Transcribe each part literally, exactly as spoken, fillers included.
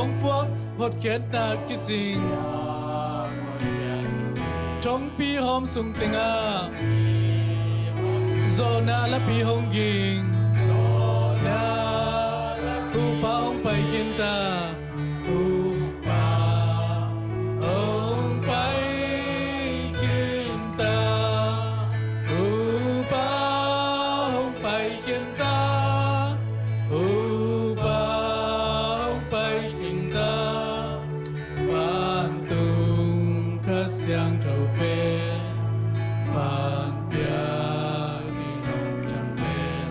Hong puak hotkhiatna kicing, thongpi hawm sung tengah zawhna lapi hong ging. Hupa hong pai khin ta. Hupa hong pai khin ta. Hupa hong pai khin ta. Hupa hong pai khin ta. Vantung Kha Siangtho pen panpiak ding hong ciam pen,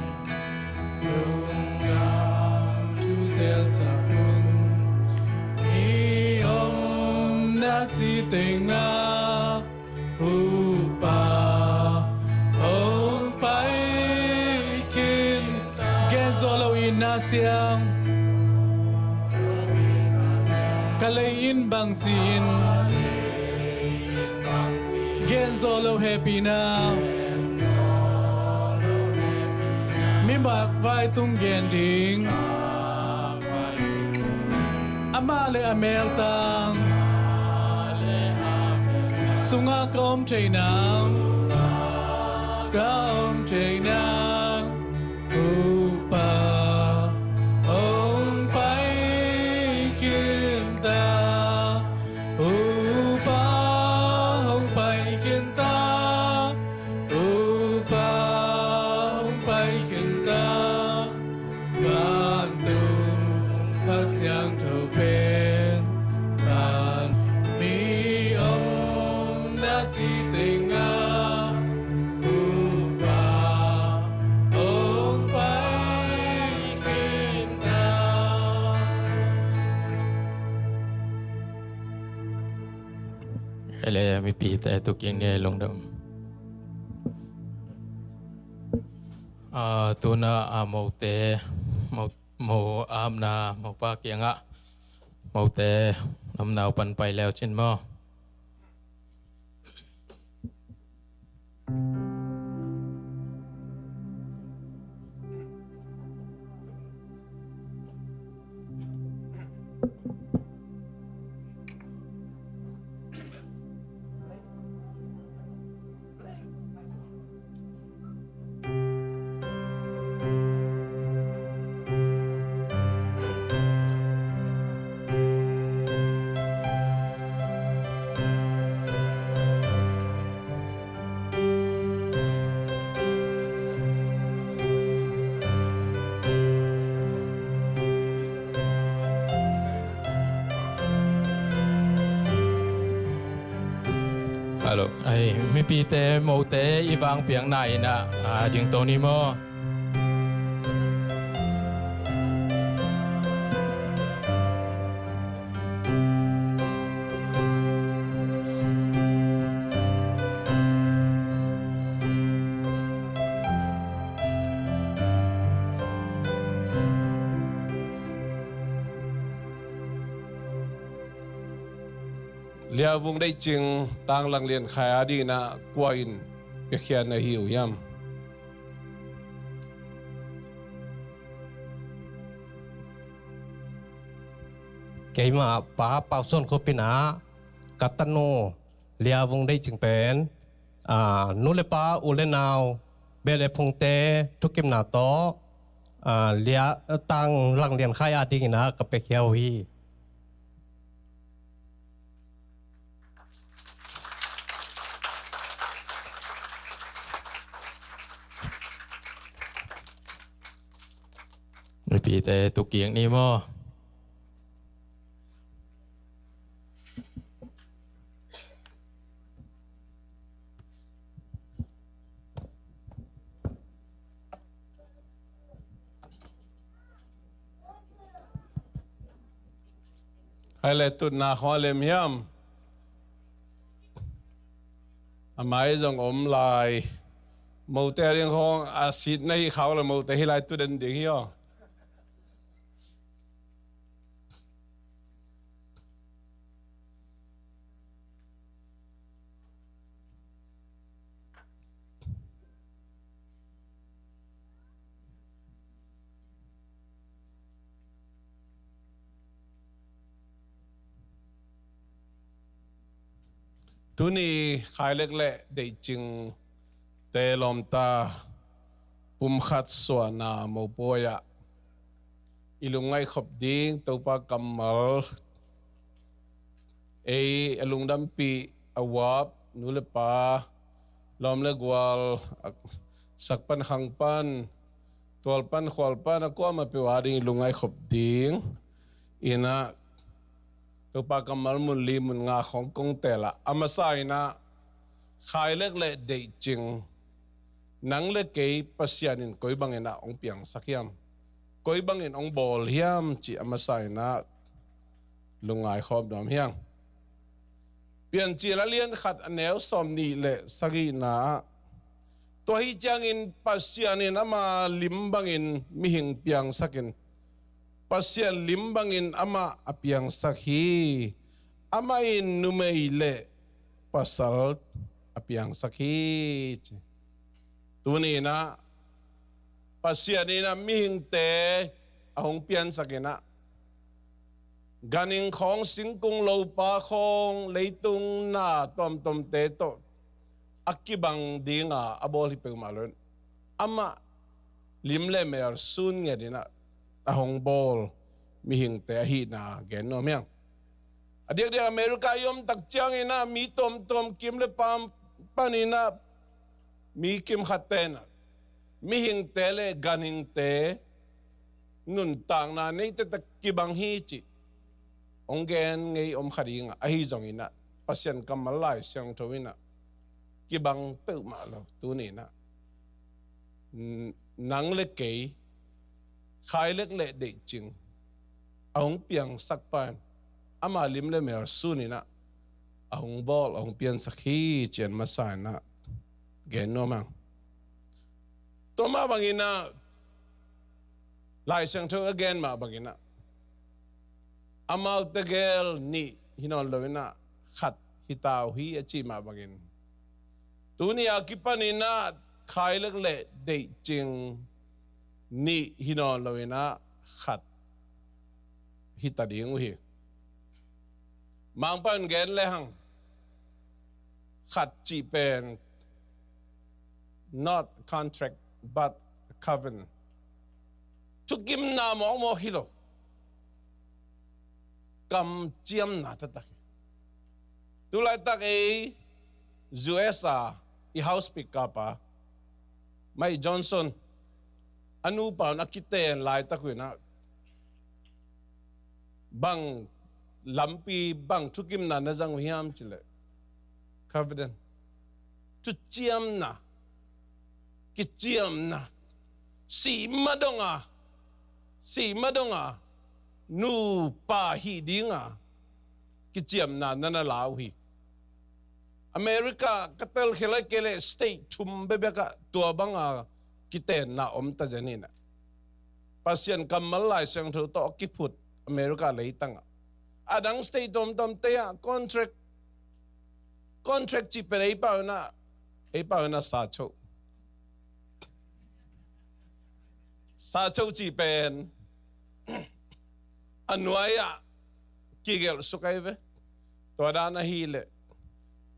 lungdam thu zelsak un. Mi omna ci tengah Hupa hong pai khin. Gen zawh lo in, na siang. Ka lei in bang ci-in gen zawh lo hehpihna. Mi makvai tung gen ding. Amah le a meltang sungah ka om thei nang, ka om thei nang. Hupa hong pai khin ta. Hupa hong pai khin ta. Hupa hong pai khin ta. Vantung Kha Siangtho pen pan, mi omna ci tengah Hupa hong pai khin ta. Ele mipite tukin nge lungdam. Ah, tuna, ah, mote, mo, mo amna, mopa kiangah, mote, namnau pan pai leu cin maw. Hello. Ai, mipite, mote i vang piakna in ah, a ding to ni maw. Lia Vung Deih Cing, Tang Lang Lian Khai a dingin ah kua in piakhia na hi uh hiam? Keimah Pa Pau Suan Khup in ah ka tanu Lia Vung Deih Cing pen, aa, nu le pa, u le nau, beh le phungte thukimna tawh, aa, Lia, Tang Lang Lian Khai a dingin ah ka piakhia uh hi. Mipite tukik ni maw. Hai le tutna khong a lem hiam? A mai zong om lai. Mote a ding khong a sit na hi khau le mote hi lai tut den ding hi aw. Tuni khailek le deihcing te lawmta pumkhat suahna mopuai ah i lungngaih khop ding Topa kammal, ei a lungdampih a uap nu le pa, lawm le gual, a sak pan khang pan, tual pan khual pan a kuamah peuh a ding i lungngaih khop ding in ah Topa kammal mun li mun nga khawng kong teel ah, a masa in ah khailek le deihcing nang le kei Pasian in koi bangin ah hong piangsak hiam, koi bangin hong bawl hiam cih a masa in ah lungngai khawm nuam hi hang. Piancil a lian khat a neu sawmnih le sagihna ah, tua hi ciangin Pasian in ama lim bangin mihing piangsak in, Pasian lim bangin amah a piangsak hi. Amah in numei le pasal a piangsak hi, ci. Tuni in ah Pasian in ah mihingte a hong piansak in ah, ganhing khawng, singkung, lopa khawng, leitung na tuamtuamte tawh a kibang dinga a bawl hi peuhmah lo in, amah lim le mel sun ngiat in ah a hong bawl mihingte ahihna gen nuam hi hang. A diakdiak America i om tak ciangin ah mi tuamtuam kim le pam panin ah mi kim khatte in ah mihingte le ganhingte nuntakna neite tak kibang hi cih hong gen ngei om kha ding a, ahi zongin ah Pasian kammal Lai Siangtho in ah kibang peuhmah lo. Tuni in ah nang le kei khailek le deihcing a hong piangsak pa in ama lim le mel sun in ah a hong bawl, a hong piansak hi, ci-in masa in ah gen nuam hang. Tua mah bangin ah Lai Siangtho a gen mah bangin ah amau tegel nih hi nawn lo in ah khat hi ta uh hi, a cih mah bangin tuni a kipanin ah khailek le deihcing nih hi nawn lo in ah khat hi ta ding uh hi. Mangpa in gen le hang, khat cih pen not contract but covenant. Thukimna mawkmawk hi lo, kamciamna taktak hi. Tulaitak ei U S a i House Speaker pa Mike Johnson a nupa un a kiten laitak uh in ah bang lampi, bang thukimna na zang uh hiam cih leh covenant, thuciamna, kiciamna, sih ma dong a, sih ma dong a nupa hih dinga kiciamna na na la uh hi. America ka telkhial a, kei leh state thum bekbek ah tua banga kitenna om ta zen hi in ah, Pasian kammal Lai Siangtho tawh a kiphut America leitang ah, a dang state tuamtuamte ah contract, contract cih pen ei pau in ah, ei pau in ah sacho, sacho cih pen a nuai ah kigelh suk ahi ve. Tua dan ahih leh,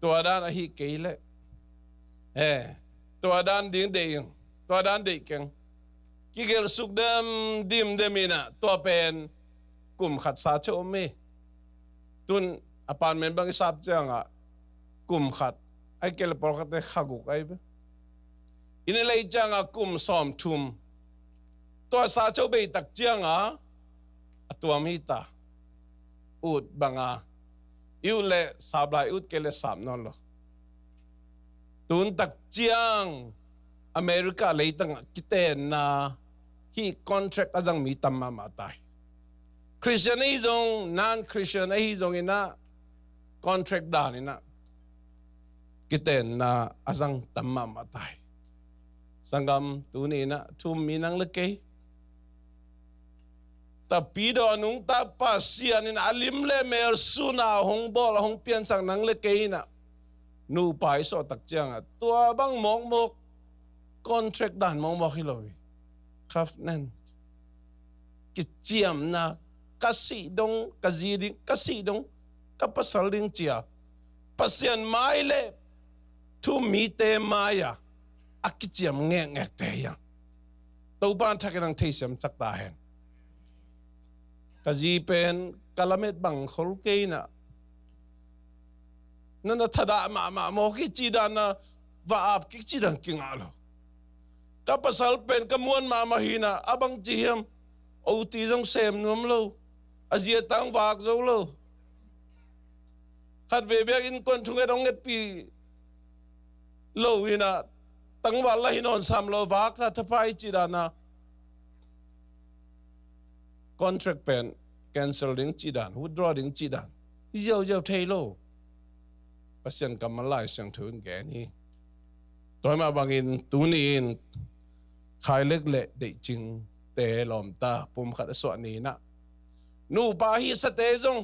tua dan ahih kei leh, eh, tua dan ding deih ing, tua dan deih keng, kigelh suk dem dimdem in ah tua pen kum khat sacho om hi. Tun apartment bang i sap ciangah kum khat, ahih kei leh pawlkhatte kha guk ahi ve. Inn i lei ciangah kum sawmthum, tua sacho bei tak ciangah a tuam hi ta. Ut banga i ut leh sap lai, ut kei leh sap nawn lo. Tun tak ciang America leitangah kitenna hih contract a zang mi tam mahmah ta hi. Christian ahi zong, non-Christian ahi zongin ah contract dan in ah kitenna a zang tam mahmah ta hi. Sanggam, tuni in ah thu-um mi nang le kei, Tapidaw a nungta Pasian in a lim le mel sun a hong bawl, a hong piansak nang le kei in ah nupa i suah tak ciangah tua bang mawkmawk, contract dan mawkmawk hi lo hi. Covenant, kiciamna, ka sih dong ka zi ding, ka sih dong ka pasal ding ci-a Pasian mai le thu-um mite mai-ah a kiciam ngekngekte hi hang. Topa'n thak in hong theisiam cak ta hen. Ka zi pen ka lamet bang khol kei in ah, na na thadah mahmah mawk hi cih dan a va ap kik cih dan kingah lo. Ka pasal pen ka muan mahmah hi in ah, a bang ci hiam, ot zong sem nuam lo, a zi a tangval zo lo. Khatvei bek innkuan thunget hong ngetpih lo hi in ah, tangval la hi nawn sam lo, vak a thapai cih dan a contract pen cancel ding cih dan, withdraw ding cih dan hi ziauziau thei lo. Pasian kammal Lai Siangtho in gen hi. Tua mah bangin tuni-in Khai Lek le Deih Cingte lawmta pumkhat a suah ni in ah, nupa a hisate zong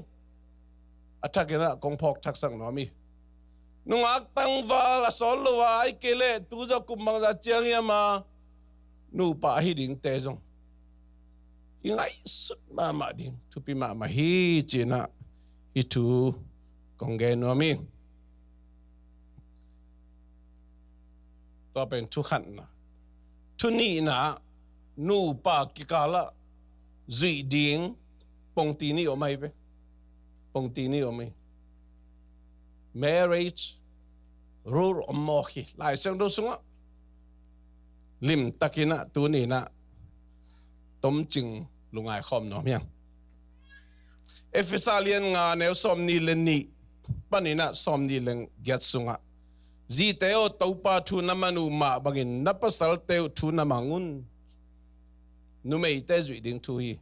a thak in ah kong phawk thaksak nuam hi. Nungak tangval a sawt lo a, ahih kei leh tu zaw kum bangzah ciang hiam a nupa ahi dingte zong i ngaihsut mahmah ding thupi mahmah hi ci in ah hih thu kong gen nuam hi. Tua pen thu khatna. Thu nihna, nupa kikal ah zuih ding pongti nih om ahi ve. Pongti nih om hi. Marriage rule om mawk hi Lai Siangtho sungah. Limtak in ah tuni in ah tomcing lungngai khawm nuam hi hang. Efesa lian nga, neu sawmnih le nih panin ah sawmnih le giat sungah, "Zite aw, Topa thu na man uh mah bangin na pasalte uh thu na mang un." Numeite zuih ding thu hi.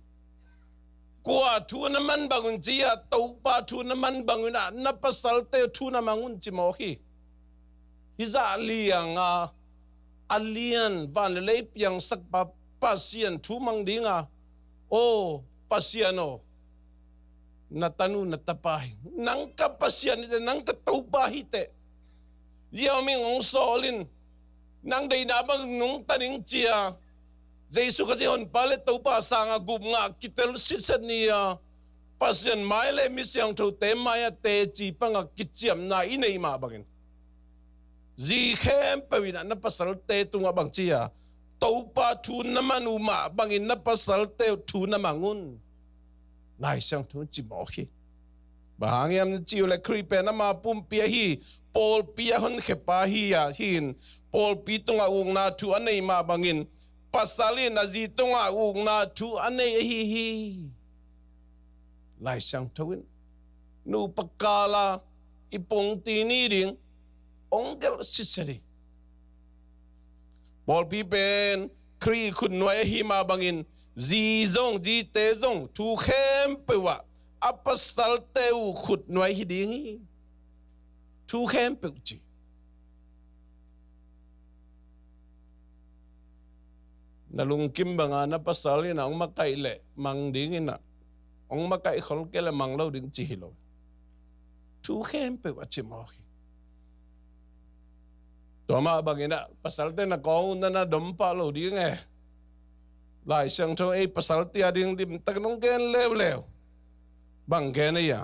Kua thu na man bang un ci a, Topa thu na man bang un ah na pasalte uh thu na mang un ci mawk hi. Hih zah liang a, a lian, van le lei piangsak pa Pasian thu mang ding a, aw Pasian aw, na tanu na tapa hi, nang ka Pasian hi teh, nang ka Topa hi teh, ziau ming hong sawl in, nang deihna bang nungta ning ci a, Jesu Khazih Honpa le Topa sangin gup ngah kitel sitset ni a, Pasian mai le mi siangthote mai-ah teci pang a kiciamna i neih mah bangin, zi khempeuh in ah na pasalte tungah bang ci a, Topa thu na man uh mah bangin na pasalte uh thu na mang un. Lai Siangtho in ci mawk hi. Bang hang hiam na cih uh leh Khrih pen ama pumpi ahi, pawlpi a honkhia pa hi a, hi in, pawlpi tungah ukna thu a neih mah bangin pasal in a zi tungah ukna thu a nei ahi hi. Lai Siangtho in nupa kal a i pongti nih ding hong gelh sitset hi. Pawlpi pen Khrih khutnuai ahi mah bangin zi zong, zite zong thu khempeuh ah a pasalte uh khutnuai hi ding hi. Thu khempeuh ci. Na lungkim banga na pasal in ah hong makaih leh mang ding in ah, hong makaih khol kei leh mang lo ding ci hi lo. Thu khempeuh a ci mawk hi. Tua mah bangin ah pasalte na kawng uh na na dom pah lo ding e. Lai Siangtho ei pasalte a ding limtak in hong gen leuleu. Bang gen a hia?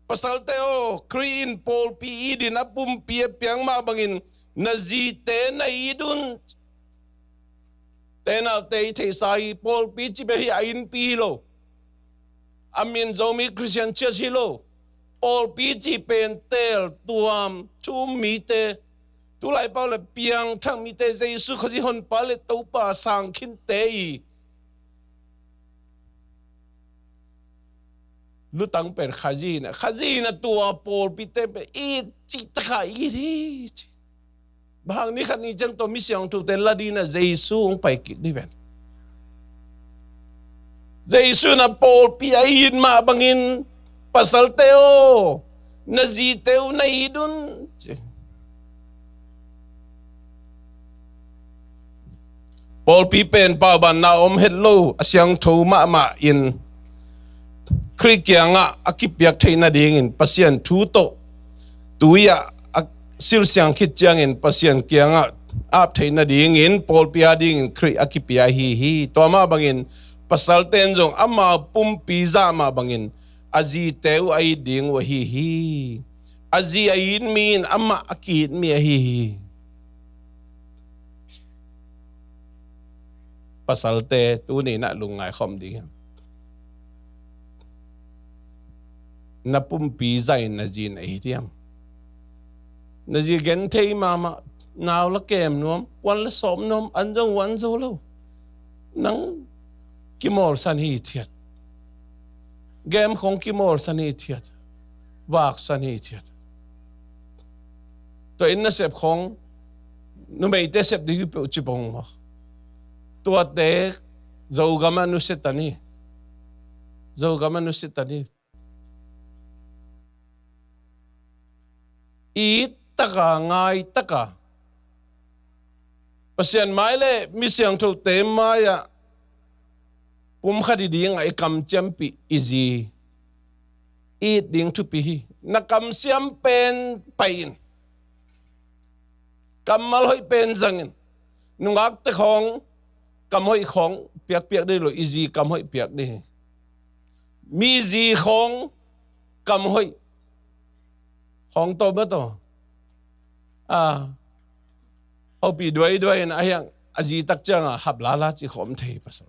Pasalte aw, Khrih in pawlpi it in a pumpi a piak mah bangin na zite na it un. Te naute i theihsa hi, pawlpi cih pen hih a innpi hi lo. A min Zomi Christian Church hi lo. Pawlpi cih pen teeltuam, thu-um mite, tulai pau le piangthak mite, Jesu Khazih Honpa le Topa sang khinte i lutang pen Khazih in ah, Khazih in ah tua pawlpite pen it cih tak a it hi ci. Bang hang ni khat ni ciang tua mi siangthote la ding in ah Jesu hong pai kik ding ven. Jesu in ah pawlpi a it mah bangin pasalte aw, na zite uh na it un ci. Pawlpi pen paubanna om het lo, a siangtho mahmah in Khrih kiangah a kipiak theih nadingin Pasian thu tawh tui-ah a silsiang khit ciangin Pasian kiangah ap theih nadingin pawlpi a dingin Khrih a kipia ahi hi. Tua mah bangin pasalte in zong amau pumpi zah mah bangin a zite uh a it ding uh ahi hi. A zi a it mi in amah a ki-it mi ahi hi. Pasalte tuni in ah lungngai khawm ding hi. Na pumpi zah in na zi na it hiam? Na zi genthei mahmah, nau la kem nuam, puan la sawm nuam, an zong uan zo lo. Nang kimawlsan hi thiat. Game khong kimawlsan hi thiat. Vaksan hi thiat. Tua in nasep khong numeite sep ding hi peuh ci pong maw? Tuate Zogam ah nusia tan hi. Zogam ah nusia tan hi. It taka, ngai taka, Pasian mai le mi siangthote mai-ah pumkhat i dingah i kamciampih i zi it ding thupi hi. Na kamsiam pen pai in. Kammal hoih pen zang in. Nungakte khawng kam hoih khawng piakpiak dih lo, i zi kam hoih piak dih hi. Mi zi khawng kam hoih khawng tawh mah tawh, a, hopih duaiduai in a hiang a zi tak ciangah hap lala ci khawm thei pasal.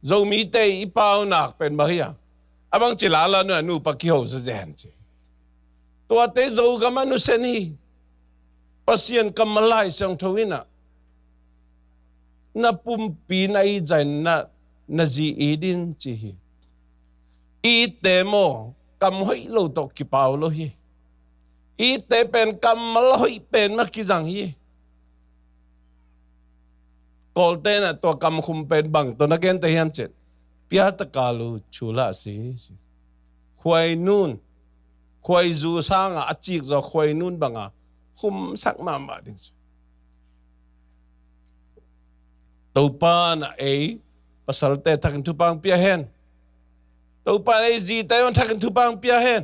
Zomite i paunak pen bang hi a, a bang ci lala nuai nupa kiho zazen ci. Tuate Zogam ah nusia ni. Pasian kammal Lai Siangtho in ah na pumpi na it zah in na, na zi it in ci hi. Itte maw, kam hoih lo tawh kipau lo hi. Itte pen kammal hoih pen mah kizang hi. Kawlte in ah tua kamkhum pen bang tawh na gente hiam cih leh, pia taka lu chula si, si. Khuainun, khuaizu sangah a cikzaw khuainun bangah khumsak mahmah ding si. Topa in ah ei pasalte thakin thupha hong pia hen. Topa in ah ei zite hong thakin thupha hong pia hen.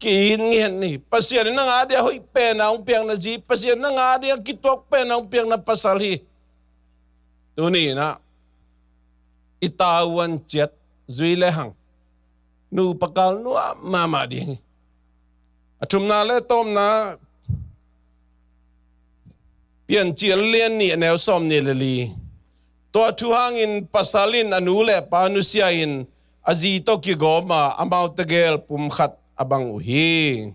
Ki-it ngiat ni. Pasian in nang a dia hoih pen a hong piakna zi, Pasian in nang a dia kituak pen a hong piakna pasal hi. Tuni in ah i tavuan ciat zui le hang nupa kal nuam mahmah ding hi. A thumna le tawpna, Piancil lian nih a neu sawm nih le li. Tua thu hangin pasal in a nu le pa nusia in a zi tawh kigawm a, amaute gel pumkhat a bang uh hi.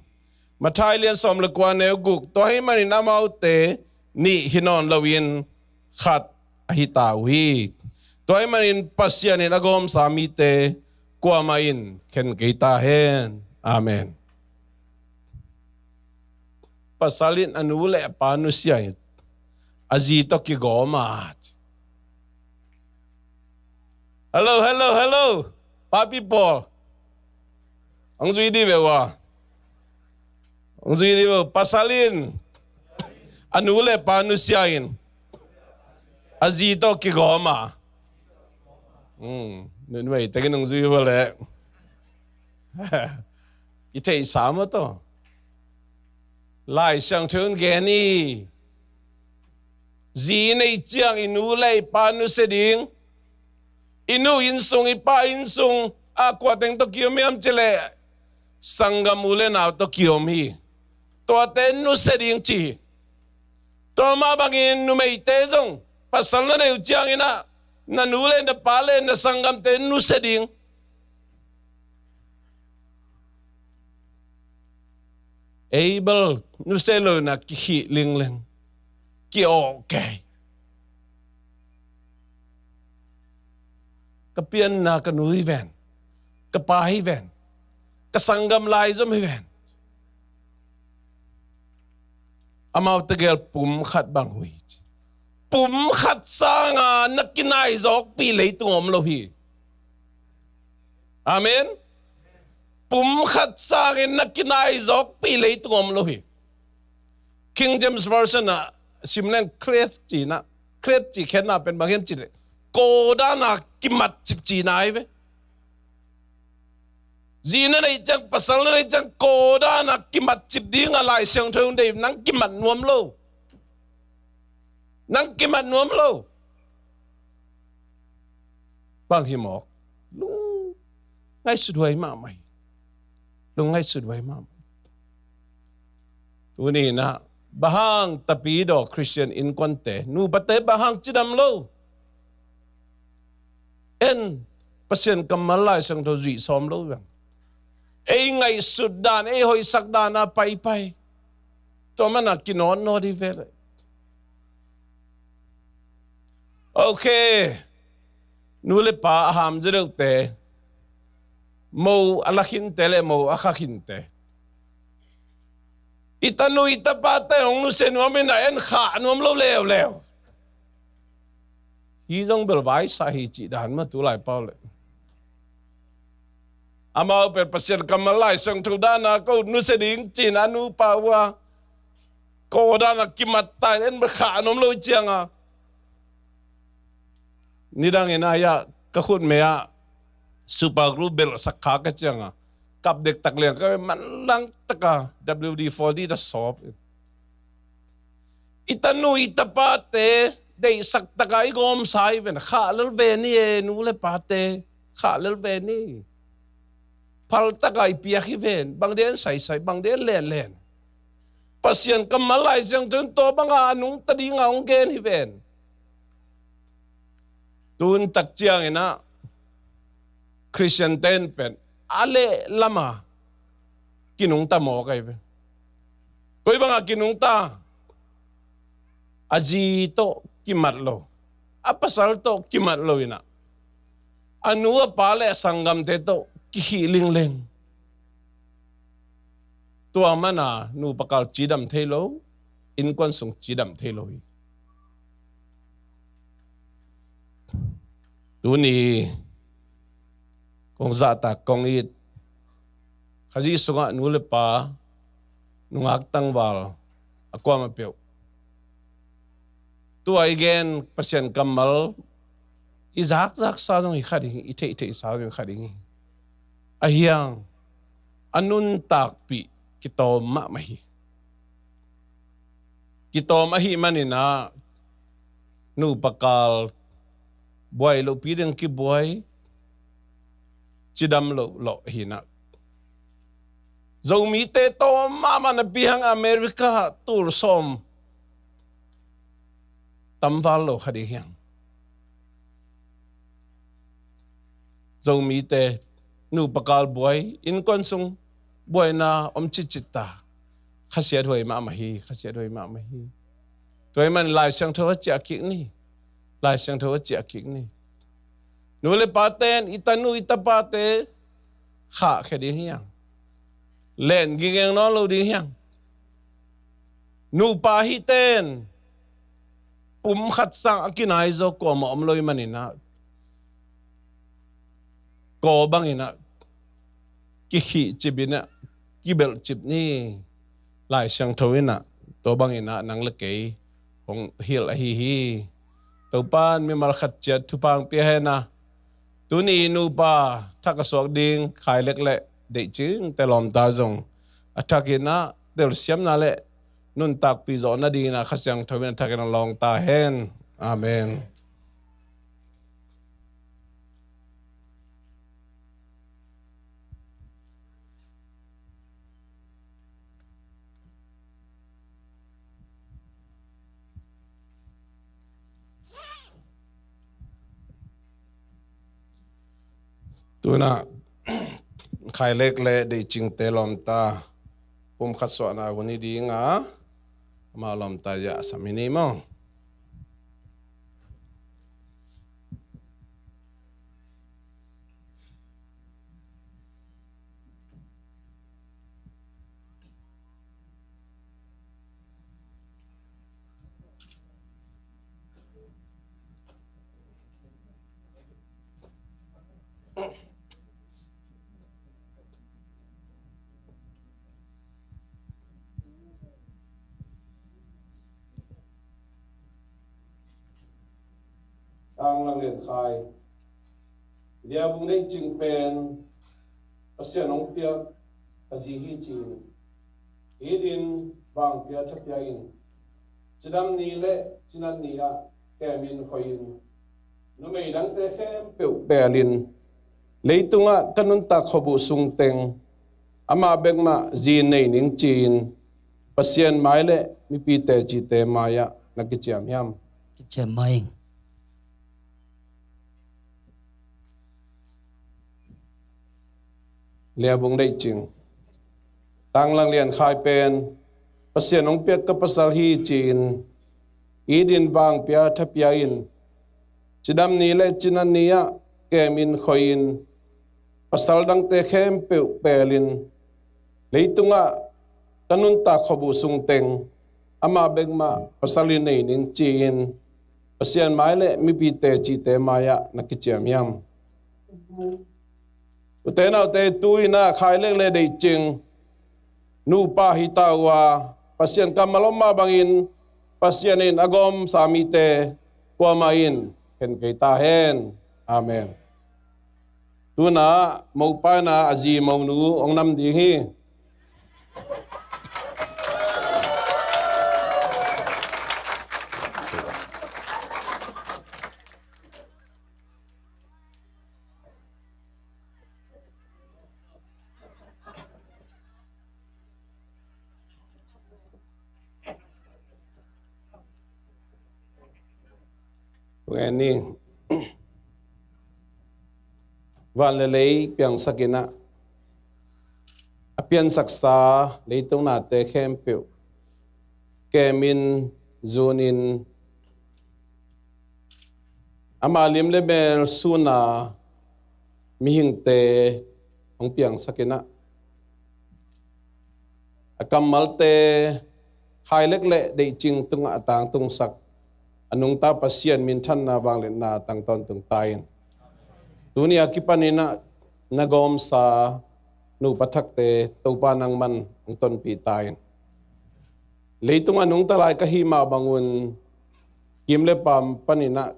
Matthai lian sawm le kua neu guk, tua ahih manin amaute nih hi nawn loin khat ahi ta uh hi. Tua ahih manin Pasian in a gawmsa mite kuamah in khen kei ta hen. Amen. Pasal in a nu le a pa nusia in a zi tawh kigawm a. Hello, hello, hello. Papi pawl. Hong zui dih ve ua. Hong zui dih ve ua. Pasal in a nu le pa nusia in a zi tawh kigawm a. Hmm. Nunmei tekin hong zui ua leh. I theihsa maw tawh. Lai Siangtho in gen hi. Zi i neih ciang i nu le i pa nusia ding. I nu innsung, i pa innsung ah kua teng tawh kiom hiam cih leh sanggam u le nau tawh kiom hi. Tuate nusia ding ci hi. Tua mah bangin numeite zong pasal na neih uh ciangin ah na nu le na pa le na sanggamte nusia ding. Ei bel nusia lo in ah kikhih lingleng, ki-awh kei. Ka pianna ka nu hi ven, ka pa hi ven, ka sanggam lai zom hi ven. Amaute gel pumkhat bang uh hi. Pumkhat sanga na kinaizawkpih leitung om lo hi. Amen. Pumkhat sangin na kinaizawkpih leitung om lo hi. King James Version ah sim leng cleft cihna, cleft cih khenna pen bang hiam cih leh kawdana kimatcip cihna hi ve. Zi na neih ciang, pasal na neih ciang kawdana kimatcip ding a Lai Siangtho in deih, nang kimat nuam lo. Nang kimat nuam lo. Bang hi mawk. Lung, Ngaihsut huai mahmah hi. Lung ngaihsut huai mahmah. Tuni inah, bang hang tapidaw Khristian innkuante, nupate bang hang cidam lo? En, Pasian kammal Lai Siangtho zuih sawm lo bang. Ei ngaihsut dan, ei hoihsak dan a paipai. Tua mana kinawtnawt hi ve le. Ok. Nu le pa a ham zia deuhte, mo a la khinte le mo a kha khinte, i tanu i tapate hong nusia nuam in a en khah nuam lo leuleu. Hi zong bel vaisa hi cih dan mah tu lai pau le. Amau pen Pasian kammal Lai Siangtho dan a ko nusia ding ci-in a nupa uh a ko dan a kimat ta in en bel khah nuam lo ciang a, nidang in a, ia, ka khutme ah super glue belhsak kha ka ciang a, kap dektak liang ka manlang taka W D forty ta sawp. I tanu i tapate deihsak taka i gawmsa hi ven, khah lel ve ni e, nu le pate, khah lel ve ni. Phal taka i piak hi ven, bang den saisai, bang den lenlen. Pasian kammal Lai Siangtho in tua banga a nungta dinga hong gen hi ven. Tun tak ciang inah, Khristian ten pen a leh lama kinungta mawk ahi ve. Koi banga kinungta? A zi tawh kimat lo, a pasal tawh kimat lo inah, a nu a pa le a sanggamte tawh kikhih lingleng. Tua mana nupa kal cidam thei lo, innkuan sung cidam thei lo hi. Tuni kong zahtak, kong it Khazih sungah nu le pa, nungak tangval a kuamah peuh, tua i gen Pasian kammal i zakzaksa zong hi kha ding hi, i theihtheihsa zong hi kha ding hi. Ahi hang a nuntakpih kitawm mahmah hi. Kitawm ahih manin ah, nupa kal buai lohpi ding kibuai, cidam loh lawh hi inah, Zomite tawm mahmah napi hang America tul sawm tamval lo kha ding hi hang. Zomite nupa kal buai, innkuan sung buaina om citcit ta. Khasiat huai mahmah hi, khasiat huai mahmah hi. Tua ahih manin Lai Siangtho a ciah kik ni. Lai Siangtho a ciah kik ni. Nu le pate in i tanu i tapate khahkhia ding hi hang. Len gingeng nawn lo ding hi hang. Nupa hihte in pumkhat sang a kinai zaw kuamah om lo ahih manin ah, kaw bangin ah kikhihcip in ah, kibelhcip ni. Lai Siangtho in ah tua bangin ah nang le kei hong hilh ahi hi. Topa'n mimal khat ciat thupha hong pia hen ah, tuni nupa thak a suak ding Khai Lek le Deih Cingte lawmta zong a thakin ah telsiamna le nuntakpih zawh nadingin ah Kha Siangtho in a thakin ah lawng ta hen. Amen. Tu-in ah Khai Lek le Deih Cingte lawmta pumkhat suahna hun hi ding a, amau lawmta zia sam hi ni maw. Ang Lang Lian Khai. Lia Vung Deih Cing pen Pasian hong piak a zi hi ci-in, it in, vang pia tha pia in, cidam ni le cinat ni ah kem in, khoi in, numei dangte khempeuh pel in, Leitungah ka nuntak khuabuh sung teng amah bek mah zi nei ning ci-in Pasian mai le mipi tecite mai-ah na kiciam hiam? Kiciam mai ing. Liabung deihcing. Tanglang Lian Khai pen Pasian hong piak ka pasal hi ci-in it in vangpia thapia in, cidam ni le cinan ni-ah kemin khoihin, pasal dangte khempeuh pelin, leitungah ka nuntak khuabuh sung teng amah bek mah pasal in nei ning ci-in Pasian mai le mipi tecite mai-ah na kiciam hiam? Ute naute, tu-in ah Khai Lek le deihcing nupa hi ta uh a, Pasian kammal om mah bangin Pasian in a gawmsa mite kuamah in khen kei ta hen. Amen. Tu-in ah mopa in ah a zi monu hong nam ding hi. Tua ni, van le lei piangsak in ah, a piansaksa leitung nate khempeuh kemin zunin, ama lim le mel sun a mihingte hong piangsak in ah, a kammalte Khai Lek le deihcing tungah a tangtungsak a nungta Pasian minthanna vangliatna tang tawntung ta in. Tuni a kipan in ah na gawmsa nupa thakte Topa nangman hong tonpih ta in. Leitung a nungta lai ka hih mah bangun kim le pam panin ah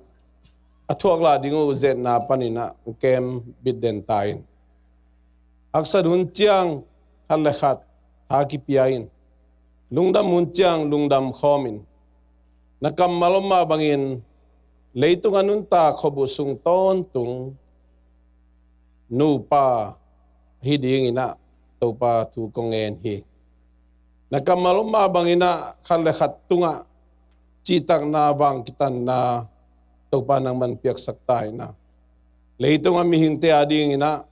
a thuak lah ding uh zetna panin ah hong kem bitden ta in. Haksat hun ciang khat le khat tha kipia in, lungdam hun ciang lungdam khawm in, na kammal om mah bangin leitung a nuntak khuabuh sung tawntung nupa hi dingin ah Topa thu kong ngen hi. Na kammal om mah bangin ah khat le khat tungah cihtakna vang kitanna Topa nangman piaksak ta in ah, leitung a mihingte a dingin ah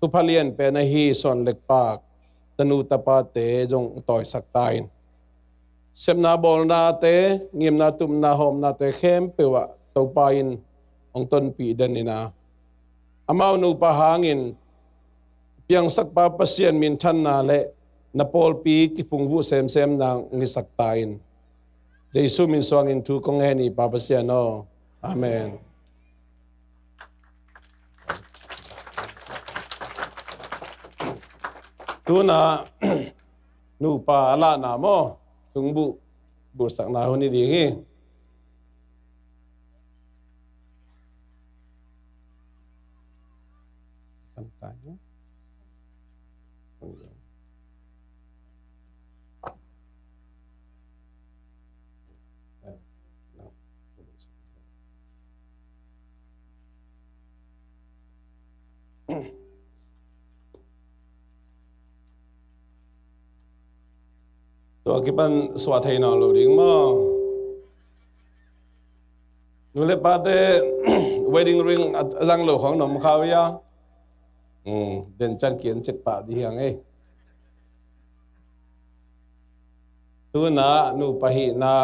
thupha lian pen ahi suan lekpak tanu tapate zong tawisak ta in. Sepna bawlnate, ngimna tupna hawmnate khempeuh ah Topa in hong tonpih den in ah, amau nupa hangin piangsakpa Pasian minthanna le na pawlpi kiphungvuh semsem nang hong hisak ta in. Jesu min suangin thu kong ngen hi, Pa Pasian aw. Amen. Tu-in ah nupa a lahna maw, sungbuh bulhsakna hun hi ding hi. Tua kipan suah thei nawn lo ding maw? Nu le pate wedding ring a, a zang lo khawng na om kha uh hia? Hmm, den ciang kian cek pah dih hiang ei. Tu-in ah nupa hihna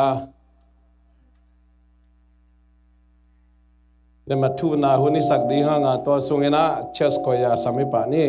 le mathuhna hun i sak ding hang a, tua sungin ah chest koi a sam hi pah ni.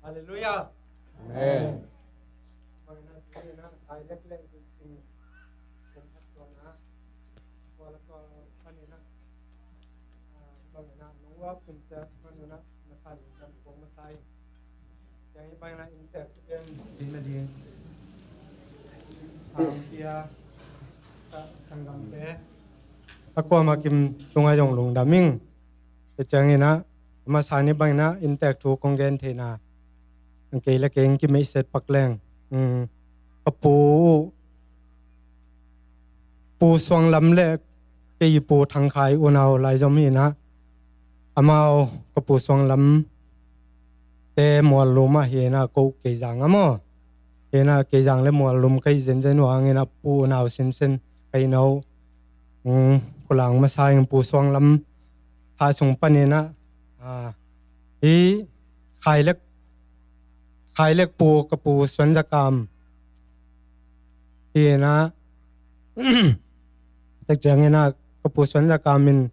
Halleluiah. Amen. A kuamah kim tungah zong lungdam ing. Tua ciangin ah, a masa ni bangin ah inntek thu kong gen theihna, kei le kei in kimeihset pak leng. Um, ka pu uh, Pu Suang Lam le kei pu Thang Khai unau laizom hi in ah, amau ka Pu Suang Lam te Muallum ah hi in ah, ko Keizang a maw. Hi in ah, Keizang le Muallum ka hi zenzen uh hangin ah, pu unau sinsen ka hi no. Um, Kulang masa in Pu Suang Lam thah sung panin ah, ah, hi Khailek, Khailek pu, ka Pu Suan Za Kam hi in ah, tek ciangin ah, ka Pu Suan Za Kam in,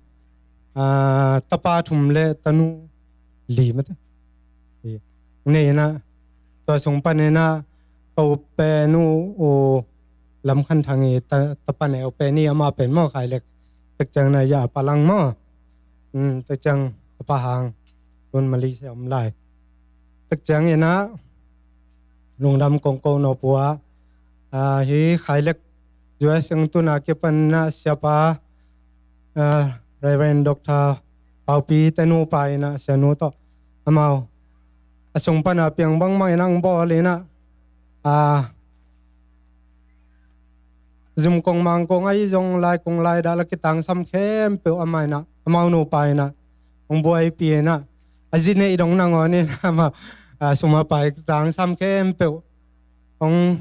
ah, tapa thum le tanu li mate. Hi. Nei in ah, tua sung panin ah, ka u pen uh, u Lam Khan Thang i ta, tapa neu pen hi, amah pen maw Khailek. Tek ciangin ah, ya a pa lang maw. Um, tek ciang a pa hang, tun Malaysia om lai. Tek ciangin ah, lungdam kong ko nop uh a, ah, hi Khailek U S eng tuna kipan ah siapa, ah, Reverend Doctor Paupi te nupa in ah, sianu tawh, amau a sung pan ah piang bangmah in ah hong bawl in ah, ah, zum kong mang kong ahi zong, lai kong lai dah la kitangsam khempeuh amah in ah, amau nupa in ah hong buaipih in ah, a zi neih dong nangawn in ah, amah, ah, sum a pai kitangsam khempeuh hong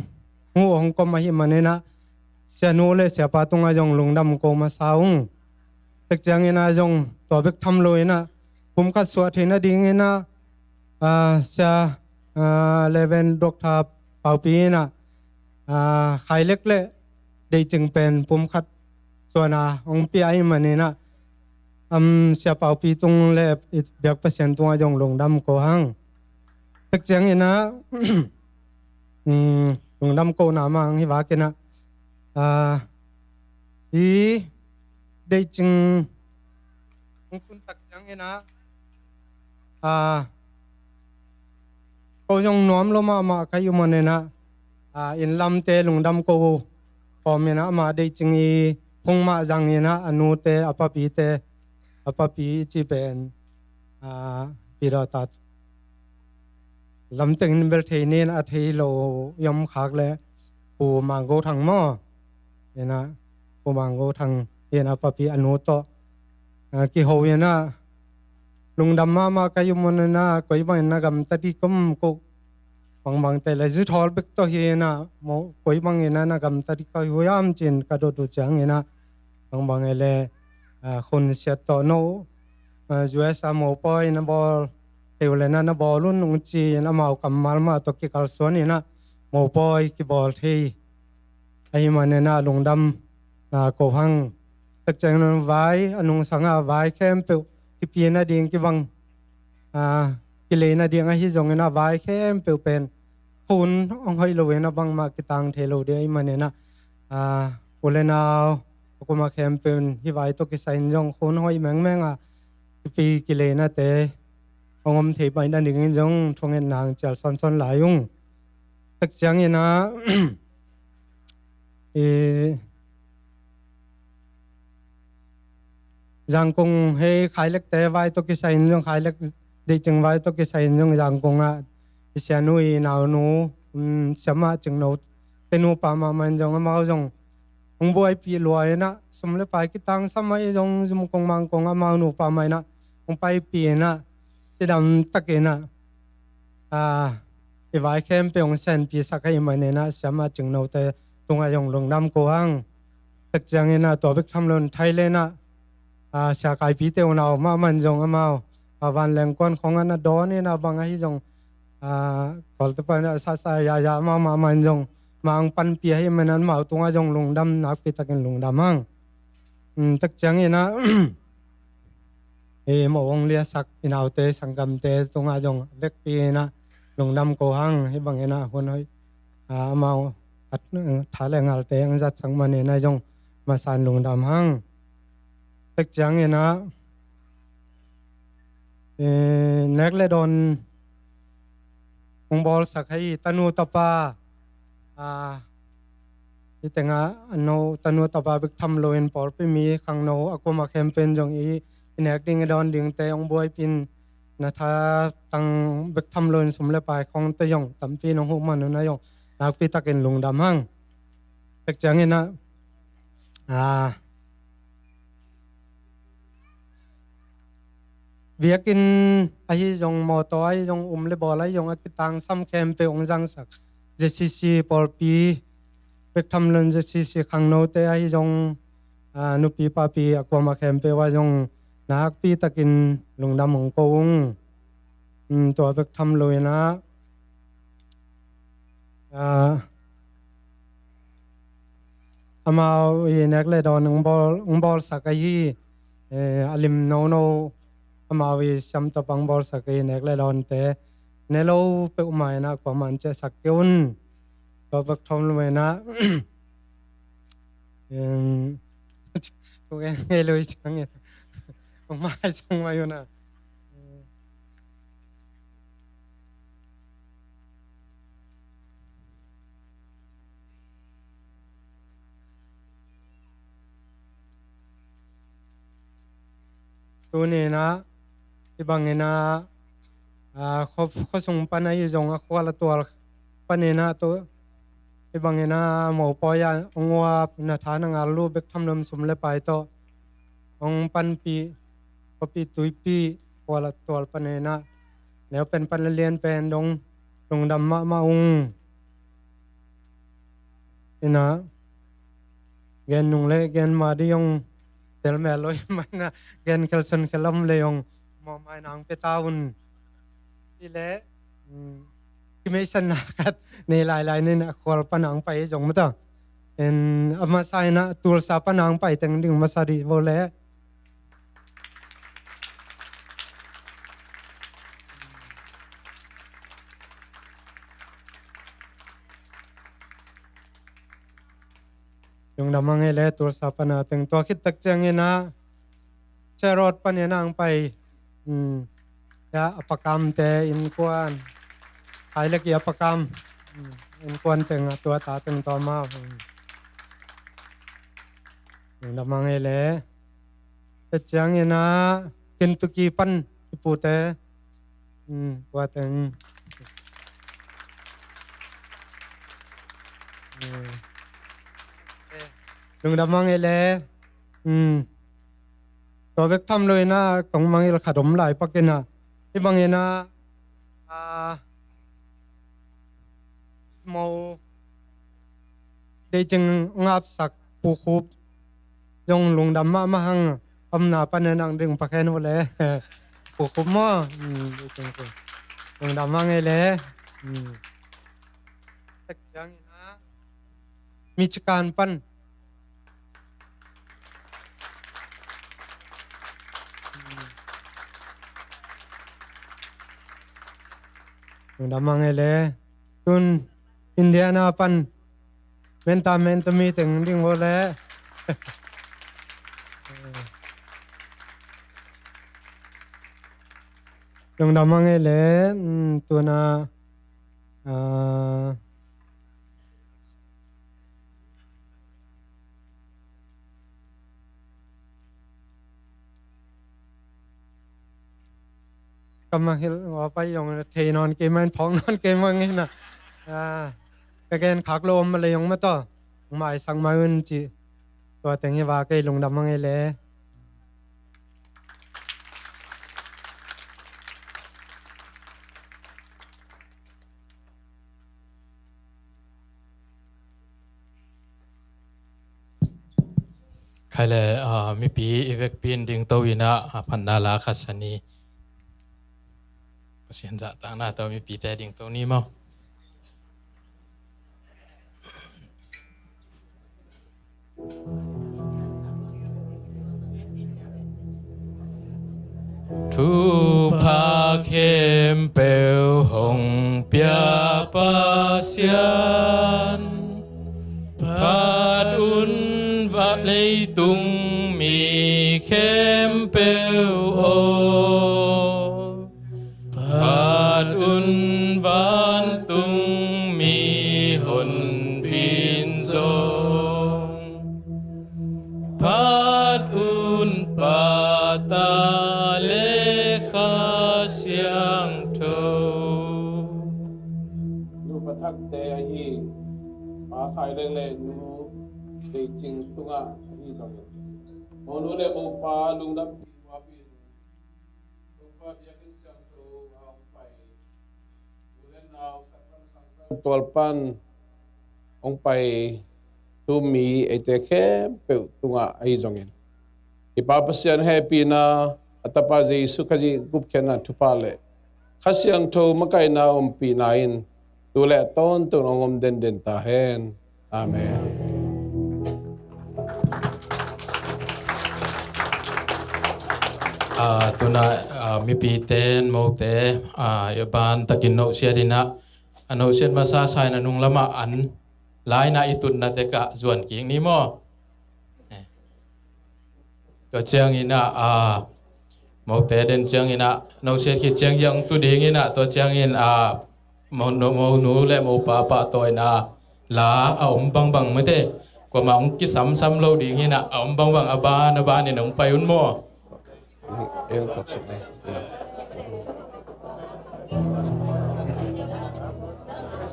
huh hong kom ahih manin ah, sianu le siapa tungah zong lungdam ko masa ung. Tek ciangin ah zong tua bek tham lo in ah, pumkhat suah theih nadingin ah, ah, sia, ah, Reverend Doctor Paupi in ah, ah, Khailek le Deicing pen pumkhat suahna hong pia ahih manin ah, um, sia Paupi tung le i biak Pasian tungah zong lungdam ko hang. Tek ciangin ah, um, lungdam ko na mah hang hi vak in ah, ah, hi Deicing hong tun tak ciangin ah, ah, ko zong nuam lo mahmah ka hi uh manin ah, ah, inn lamte lungdam ko kawm in ah, amah Deicing i phung mah zang in ah, a nute, a papite, a papi ci pen, ah, Pi Dawta lamteng in bel thei nin a thei lo i om khak le Pu Mang Go Thang maw. Hi in ah, Pu Mang Go Thang hi in ah, papi a nu tawh, ah, kiho in ah, lungdam mahmah ka hi uh manin ah, koi bangin na gamta ding om ko. Bangbangte le zuthawl bek tawh hi in ah, maw, koi bangin ah na gamta ding ka hi uh hiam ci-in ka dot uh ciangin ah, bangbang e le, ah, khunsiat tawh no, ah, U S a mopawi na bawl thei uh le na, na bawl un ung ci-in amau kammal mah tawh kikalsuan in ah, mopawi kibawl thei ahih manin ah lungdam na ko hang. Tek ciangin vai, a nungsang ah vai khempeuh kipia nading kibang, ah, kilei nading ahi zongin ah vai khempeuh pen khun hong hoih lo in ah bangmah kitang thei lo ding ahih manin ah, ah, u le nau, a kum a khempeuh in hih vai tawh kisai in zong khun hoih mengmeng a kipi kileina te hong om thei pai nadingin zong thungetna hong cial sawnsawn lai ung. Tek ciangin ah, i, Zangkong hei Khailek te vai tawh kisai in zong, Khailek Deicing vai tawh kisai in zong Zangkong ah i sianu i naunu, um, Siamah Cingno te nupa mahmah in zong amau zong hong buaipih lua in ah, sum le pai kitangsam ah i zong zum kong mang kong amau nupa mah in ah hong paipih in ah, cidam tak in ah, ah, i vai khempeuh hong senpihsak ahih manin ah Siamah Cingno te tungah zong lungdam ko hang. Tek ciangin ah tua bek tham lo in Thailand ah, ah, sia Kaipi te unau mahmah in zong amau, ah, vanleng kuan khong ah na dawn in ah bang ahi zong, ah, Kawlte pan ah sasa yaya amau mahmah in zong mang panpih ahih manin amau tungah zong lungdam, nakpi takin lungdam hang. Um, tek ciangin ah, e, mo hong liasak i naute sanggamte tungah zong vekpi in ah lungdam ko hang, hih bangin ah hun hoih, ah, amau a tha le ngalte ang zatsak man in ah zong masa in lungdam hang. Tek ciangin ah, eh, nek le dawn hong bawlsak ahi tanu tapa, ah, hih tengah a no tanu tapa bek tham loin pawlpi mi khangno a kuamah khempeuh in zong i, i nek ding i dawn dingte hong buaipih in na tha tang bek tham loin sum le pai khawngte zong tampi in hong huh man un ah zong nakpi takin lungdam hang. Tek ciangin ah, ah, biakinn ahi zong, mawtaw ahi zong, um le bawl ahi zong, a kitangsam khempeuh hong zangsak Z C C pawlpi bek tham loin Z C C khangnote ahi zong, ah, nupi papi a kuamah khempeuh ah zong nakpi takin lungdam hong ko ung. Um, tua bek tham loin ah, ah, amau i nek le dawn hong bawl, hong bawlsak ahi, eh, a lim nono amau i siamtapa hong bawlsak ahi nek le dawnte ne lo peuhmah in ah kuamah in ciahsak kei un. Tua bek tham loin ah, em, thu gen ngei lo hi ciangin hong mai sang mai un ah. Tuni in ah, hih bangin ah, ah, khua, khuasung pan ahi zong a khual a tual panin ah tu, hih bangin ah mopawi ah hong uap, na tha na ngal uh bek tham loin sum le pai tawh hong panpih, khuapih tuipih, khual a tual panin ah neu pen pan le lian pen dong lungdam mahmah ung. Ina gen nung le gen mah ding hong tel mel lo hi manin ah, gen khel son khel om le hong mawhmai nang pia ta un. Ci le, mm, kimeisanna khat nei lailai ni in ah, khual pan hong pai zong maw ta. En, a masa in ah Tulsa pan hong pai teng ding masa dih vo le. Lungdam a ngei le, Tulsa pan a teng. Tua khit tak ciangin ah Cherot panin ah hong pai. Hmm. Ya, a pakamte innkuan. Hai le ki a pakam. Hmm. Innkuan teng ah tua ta teng tua ma. Hmm. Lungdam a ngei le. Tek ciangin ah Kentucky pan i pute. Hmm, tua teng. Hmm. Lungdam a ngei le. Hmm. Tua bek tham loin ah kong mangngilh khat om lai pakin ah, hih bangin ah, ah, mo deicing ngapsak Pu Khup zong lungdam mahmah hang. Omna panin ah ding pakhen uh le. Pu Khup maw? Hmm, deicing Pu. Lungdam a ngei le. Hmm. Tek ciangin ah Michigan pan. Lungdam a ngei le. Tun Indiana pan. Menta, menta meeting ding vo le. Lungdam a ngei le. Hmm, tun ah, ah, ka mangngilh a pai zong thei nawn kei mah in, phawk nawn kei mah in ah. Ah, ka gen khak lo om mah le zong maw taw, maisak mai un ci. Tua teng hi va, kei lungdam a ngei le. Khai le, ah, mipi i vekpi in dingto in ah, a phatna la khat sa ni. Pasian zahtakna tawh mipite dingto ni maw. Thupha khempeuh hong Pia Pasian, phat un va leitung mi khempeuh aw, phat un vantung mi honpin zong, phat un Pa, Ta le Kha Siangtho. Nu Pa Thakte ahi, Pa Khai Leng le Nu Dei Cing tungah ahi zongin, monu le mopa lungdampi muapin, Topa biakinn siangtho a hong pai, u le nau, sakpan khangto tual pan hong pai tu mi eite khempeuh tungah ahi zongin, i Pa Pasian hehpihna, a Tapa Jesu Khazih gupkhiatna thupha le Kha Siangtho makaihna ompihna in tu le a tawntung hong om denden ta hen. Amen. Ah, tuna, ah, mipite, mote, ah, i ban takin nosiat inah, a nosiat masa sa inah nung lamah an lainah i tutna tekah zuan kik ni maw? Tua ciangin ah, ah, mote den ciangin ah, nosiat khit ciang hong tu dingin ah, tua ciangin ah, mo, no, monu le mopa pahtawina la a om bangbang mate, kuamah hong kisamsam lo dingin ah, a om bangbang a ban a banin hong pai un maw? Eng tok suk ni.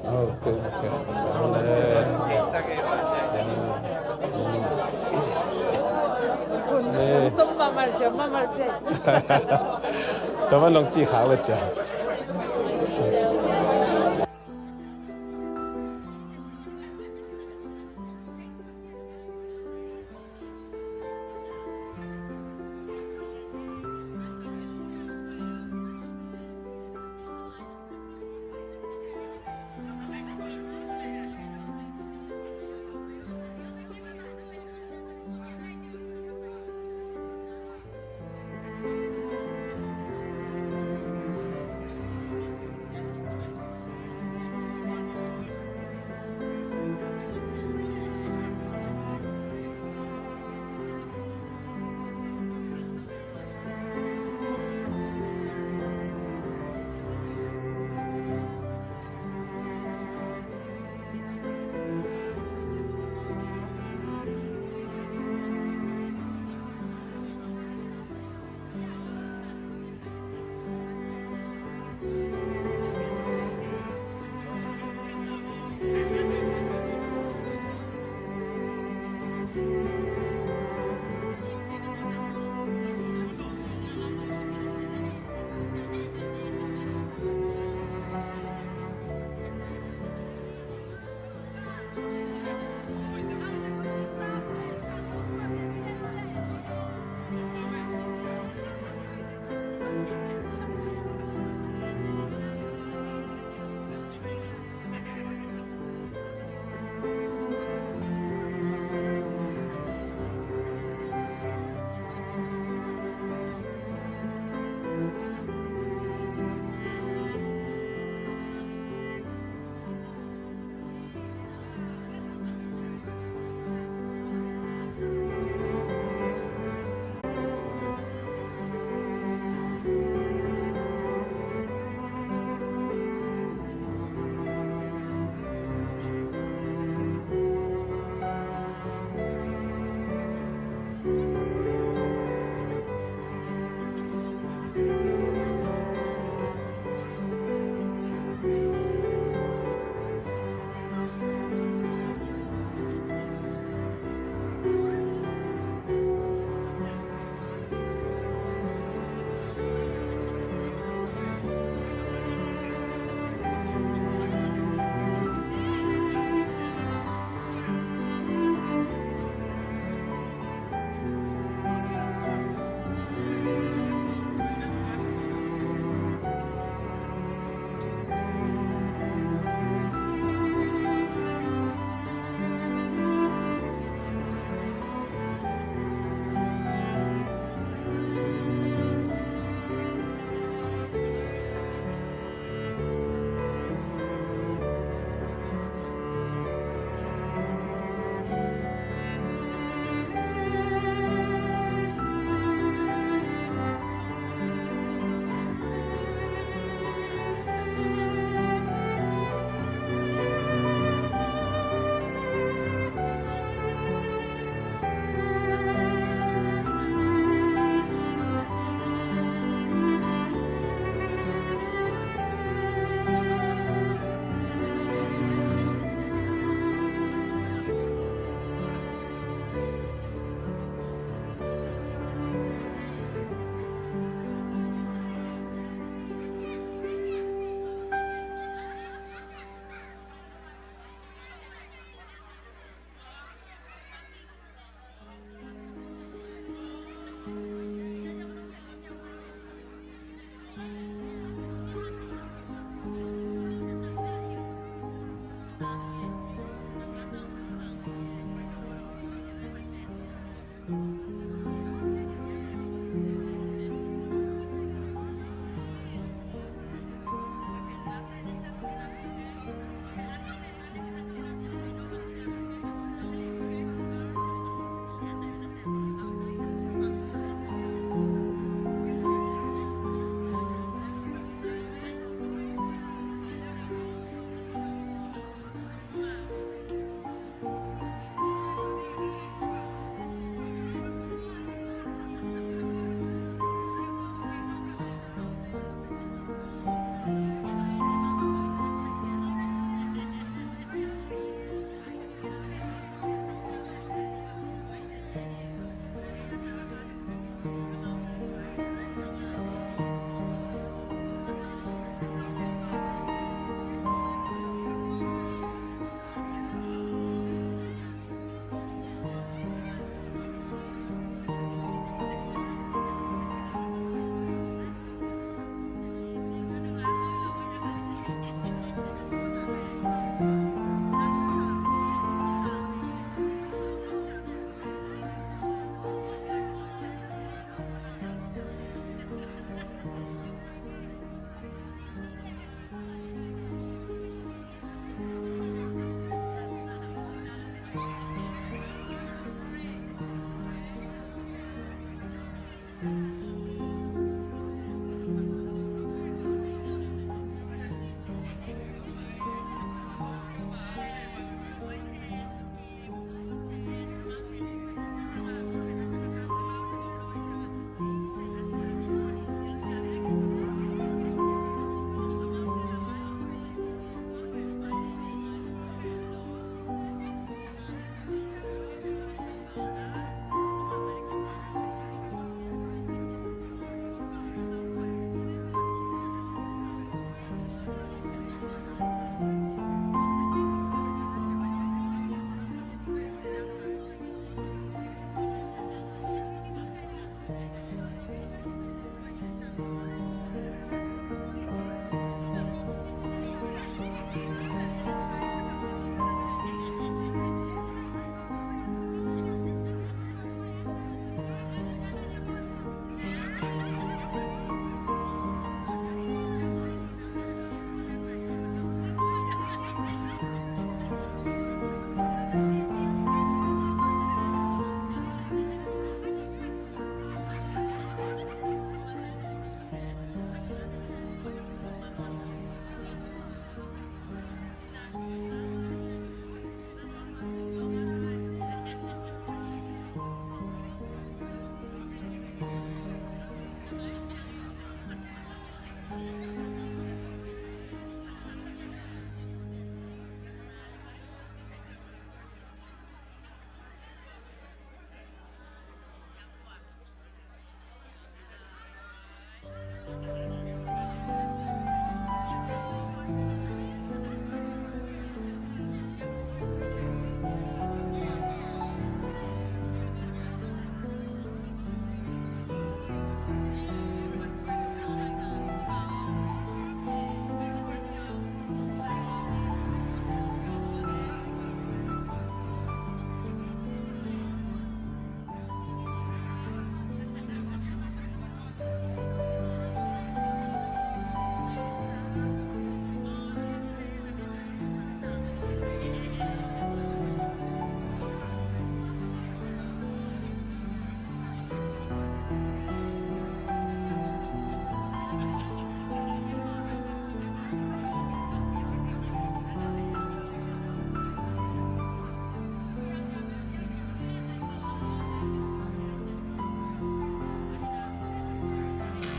Okay, okay. Tum mamal sia, mamal sia. Taman long ci khak le cia.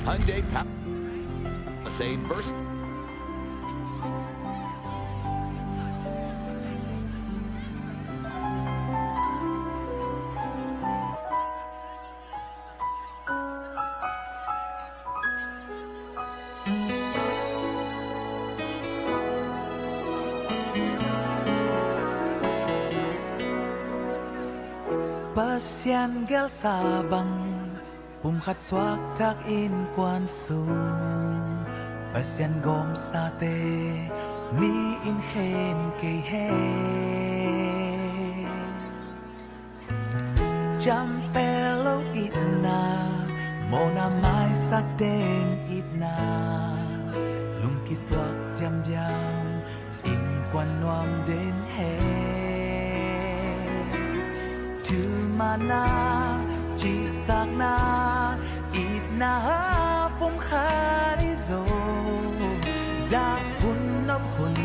Hyundai Pap, Mercedes verse. Pasian gelsa bang, pumkhat suakthak innkuan sung, Pasian gawmsate mi in khen kei hen. Ciampel lo itna, mawhna maisak den itna, lungkituak diamdiam innkuan nuam den hen. Thumna, cihtakna, itna a pumkhat i zo, dak hun nop hun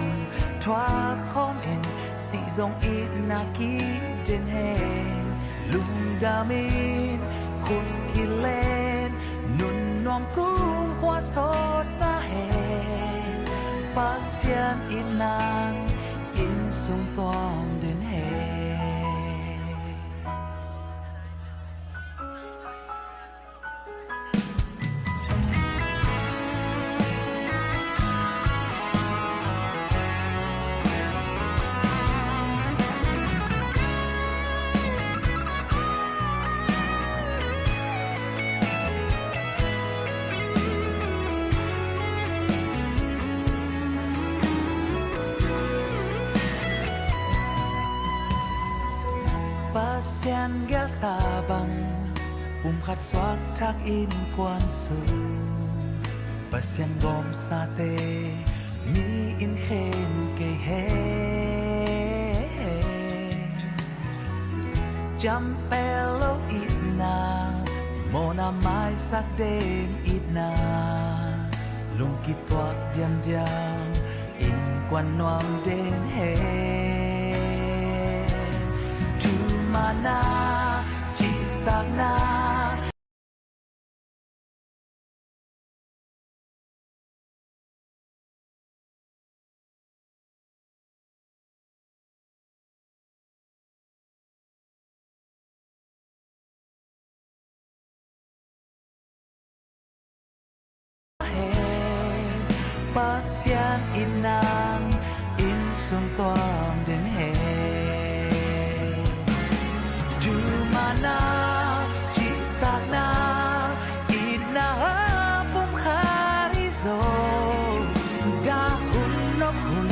thuak khawm in, sih zong itna kiden hen. Lungdamin, khut kilen, nun nuam kumkhua sawt ta hen. Pasian itnan, inn sung tuam den hen. Pasian gelsa bang, pumkhat suakthak innkuan sung, Pasian gawmsate mi in khen kei hen. Ciampel lo itna, mawhna maisak den itna, lungkituak diamdiam innkuan nuam den hen. Thumna, cihtakna, Pasian itnan, inn sung tuam den hen. Thumna, cihtakna, itna a pumkhat i zo, dak hun nop hun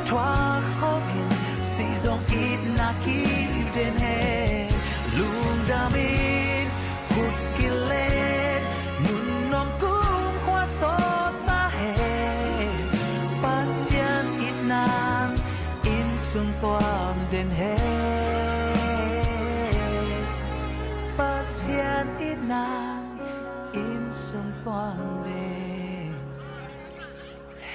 thuak khawm in, sih zong itna kiden hen. Lungdamin, khut kilen, nun nuam kumkhua sawt ta hen. Pasian itnan, inn sung tuam den hen. Pasian itnan, inn sung tuam den hen.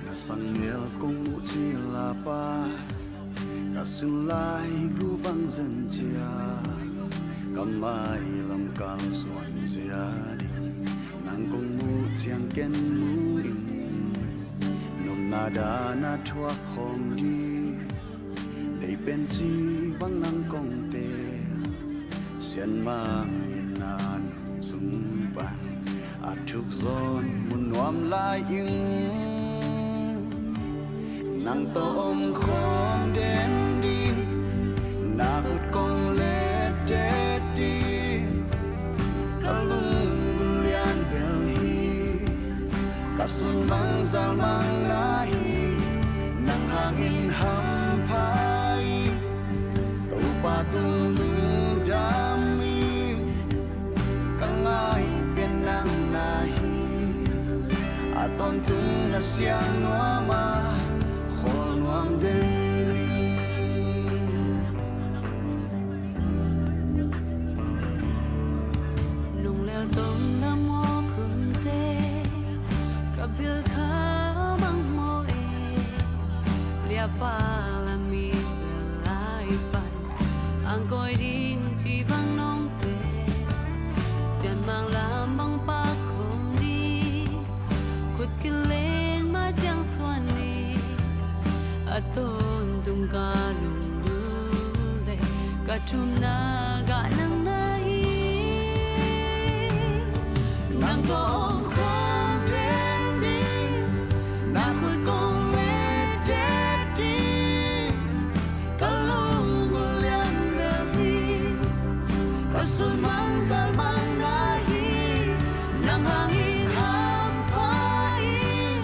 Na sang nel kong muh cil a pa, ka sun lai gu bang zen cia, ka mai lam kal suan cia ding. Nang kong muh ciang ken mu in, nopna dan a thuak khawm ding. Deih pen ci bang nang kong teel, Sianmang inn a nung sung pan a thuk zawn mu nuam lai ing. Nang tawh om khawm den ding, na khut kong let det ding. Ka lunggulh lian bel hi, ka sun bang zal mang lai hi. Nang hangin ham Lungdam in, ka ngai pen nang na hi. A tawntung na siang nuam a, khawl nuam den in. Nung lel tong na maw kumte, ka bil kha bang maw e, liapa la mi zel lai pan. Angkoi ding ci bang nong pe, sian mang lam bang pak khong ding, khut kileng ma ciang suan ni. A tawntung ka lunggulh le, ka thumna gah nang na hi. Nang tawh om khawm den ding, na khut kong let det ding. Ka lunggulh lian bel hi, ka sun mang zal mang na hi. Nang hangin hampha in,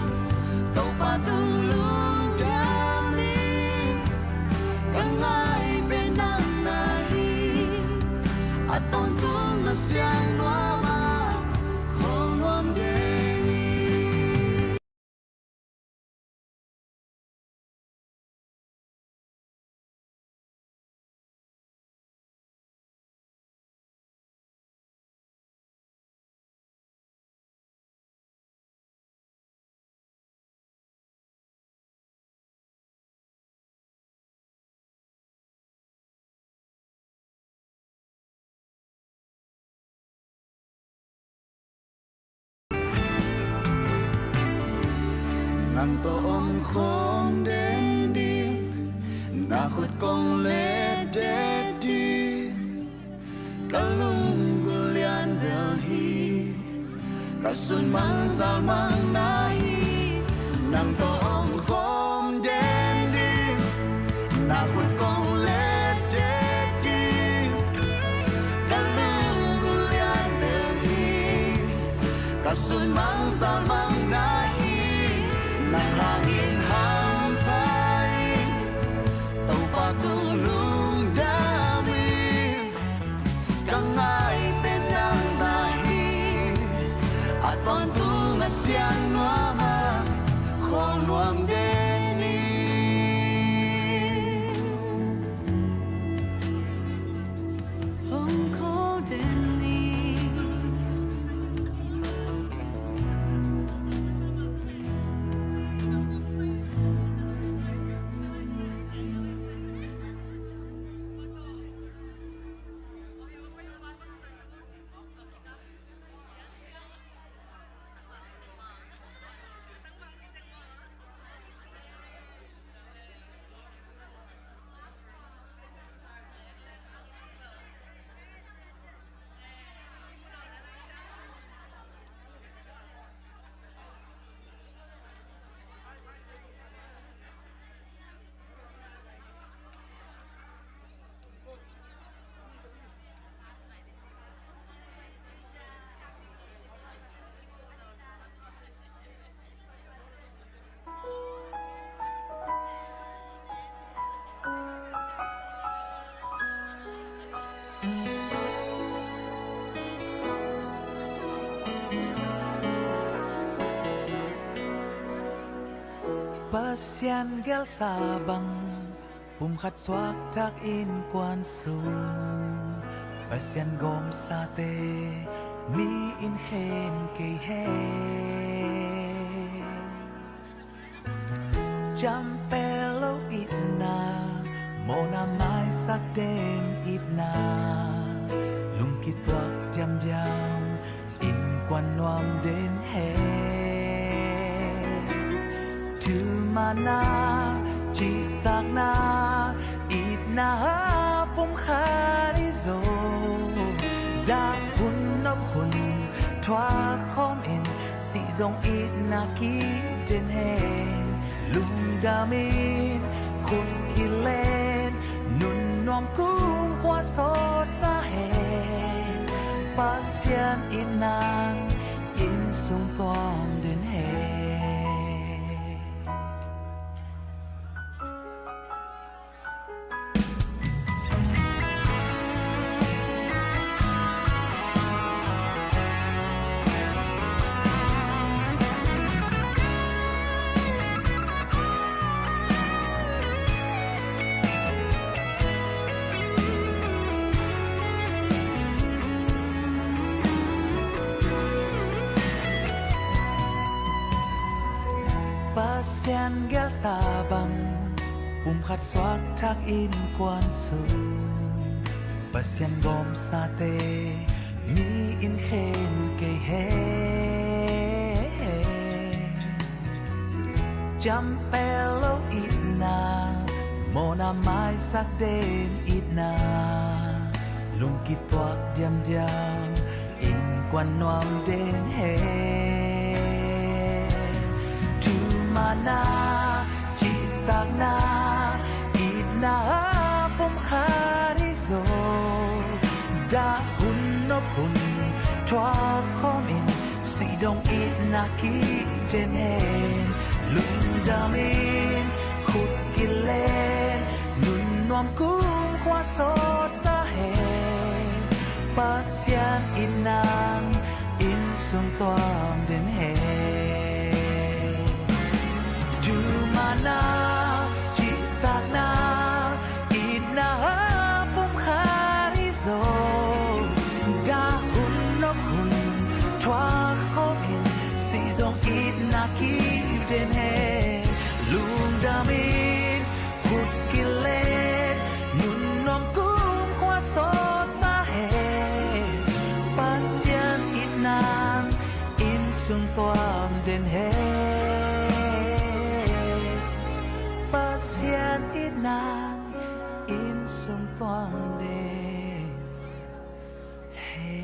Topa tung lungdam in. Ka ngai pen nang na hi. A tawntung na siang nuam a, khawl nuam den in. Nang tawh om khawm den ding, na khut kong let det ding. Ka lunggulh lian bel hi, ka sun mang zal mang na hi. Nang tawh om khawm den ding, na khut kong let det ding. Ka lunggulh lian bel hi, ka sun mang zal mang na hi. Nang hangin hampha in, Topa tung lungdam in. Ka ngai pen nang na hi. A tawntung na siang nuam a, khawl nuam den in. Hong khawl den in. Pasian gelsa bang pumkhat suaktak innkuan sung, Pasian gawmsate mi in khen kei hen. Ciampel lo itna, mawhna maisak den itna, lungkituak diamdiam innkuan nuam den hen. Thumana, cihtakna, itna a pumkhat i zo, dak hun nop hun thuak khawm in, sih zong itna kiden hen. Lungdam in, khut kilen, nun nuam kumkhua sawt ta hen. Pasian itna in sung tuam den hen. Pasian gelsa bang pumkhat suakthak innkuan sung, Pasian gawmsate mi in khen kei hen. Ciampel lo itna, mawhna maisak den itna, lungkituak diamdiam innkuan nuam den hen. Thumana, cihtakna, itna a pumkhat hi zaw, dah hun nop hun thuak khawm in, sih dong itna kip den hen. Lungdam in, khut kilen, nun nuam kumkhua sawt ta hen. Pasian itna in sung tuam den hen. Thumana, cihtakna, itna a pumkhat hi zaw, dah hun nop hun thuak khawm in, sih zong itna kip den hen. Lungdam in, khut kilen, nun nuam kumkhua sawt ta hen. Pasian itna in sung tuam den hen. Pasian itna in sung tuam den hen.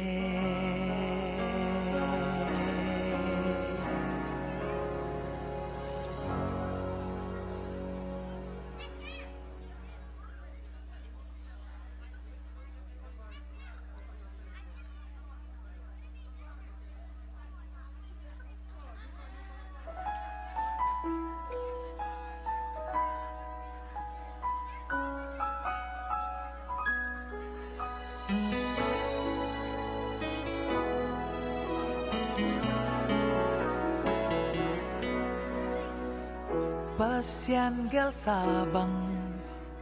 Pasian gelsa bang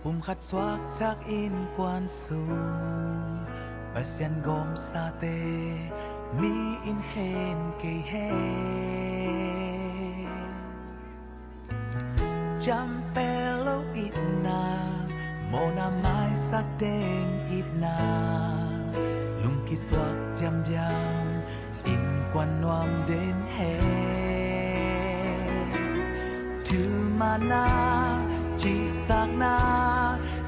pumkhat suakthak innkuan sung, Pasian gawmsate mi in khen kei hen. Ciampel lo itna, mawhna maisak den itna, lungkituak diamdiam innkuan nuam den hen. Thumana, cihtakna,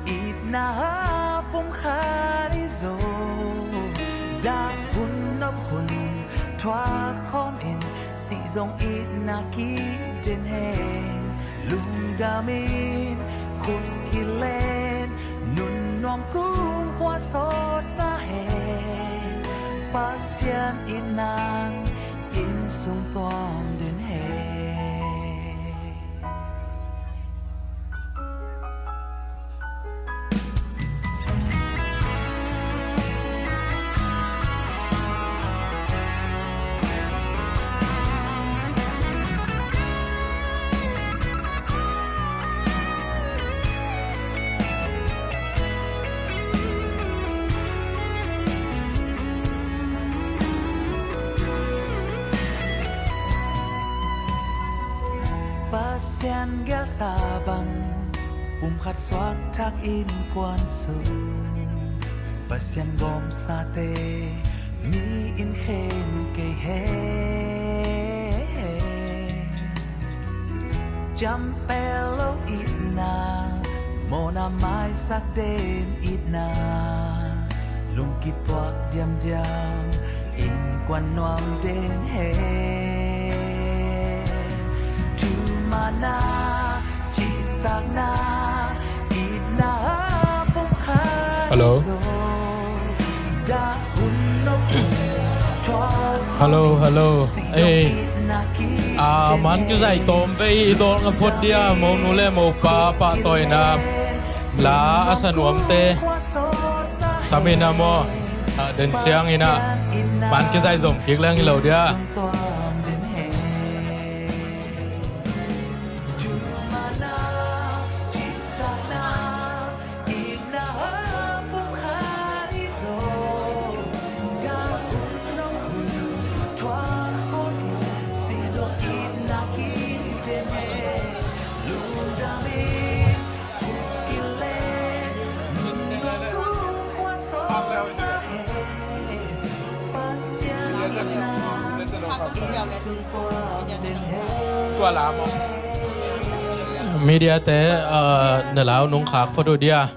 itna a pumkhat hi zaw, dah hun nop hun thuak khawm in, sih zong itna kip den hen. Lungdam in, khut kilen, nun nuam kumkhua sawt ta hen. Pasian itna in sung tuam den hen. Pasian gelsa bang pumkhat suakthak innkuan sung, Pasian gawmsate mi in khen kei hen. Ciampel lo itna, mawhna maisak den itna, lungkituak diamdiam innkuan nuam den hen. Thumana, cihtakna, itna a pumkhat hi zaw, dah hun nop hun thuak khawm in, sih zong itna kip den hen. Hello, hello. Ei, a, man kizaih tawm vei i dawl ngam phot dia, monu le mopa pahtawina, la a sa nuamte, sam in a maw, a, den ciangin a, man kizaih zom kik leng hi lo dia. Tua lam aw. Media te, ah, na lau nung khak phot uh dia.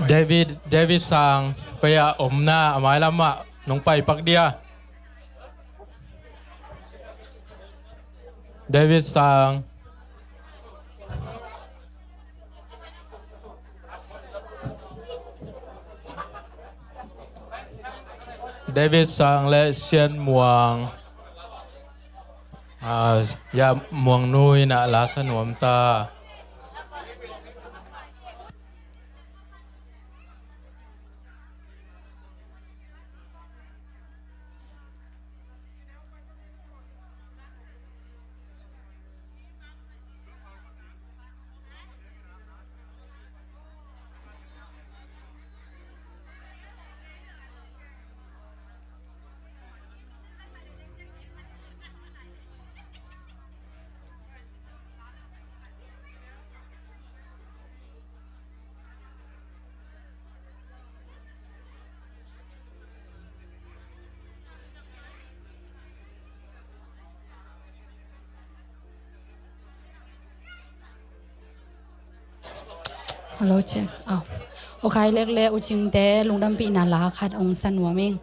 David, David Sang, koi a om na, a mailam ah nong pai pak dia. David Sang. David Sang le Sian Muang. Ah, ya Muang Nu in a la sa nuam ta. Hello, check. Aw. Okai lek le U Cing te lungdampihna la khat ong sa nuam ing.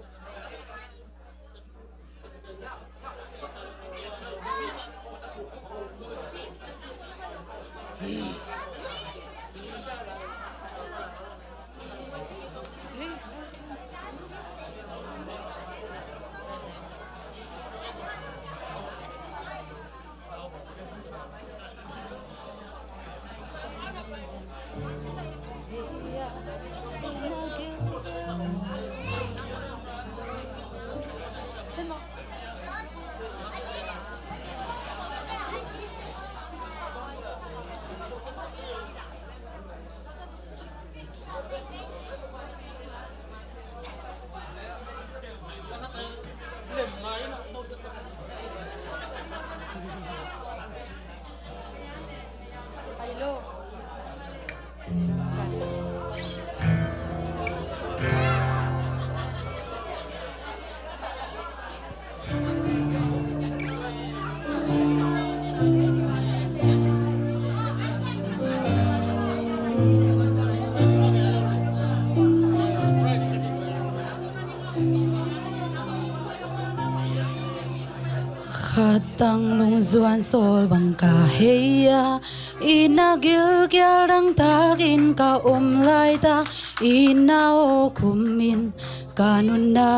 Khatang lungzuan sawl bang ka hei a, i na gilkial dangtakin ka om laita, i na aw kumin ka nunna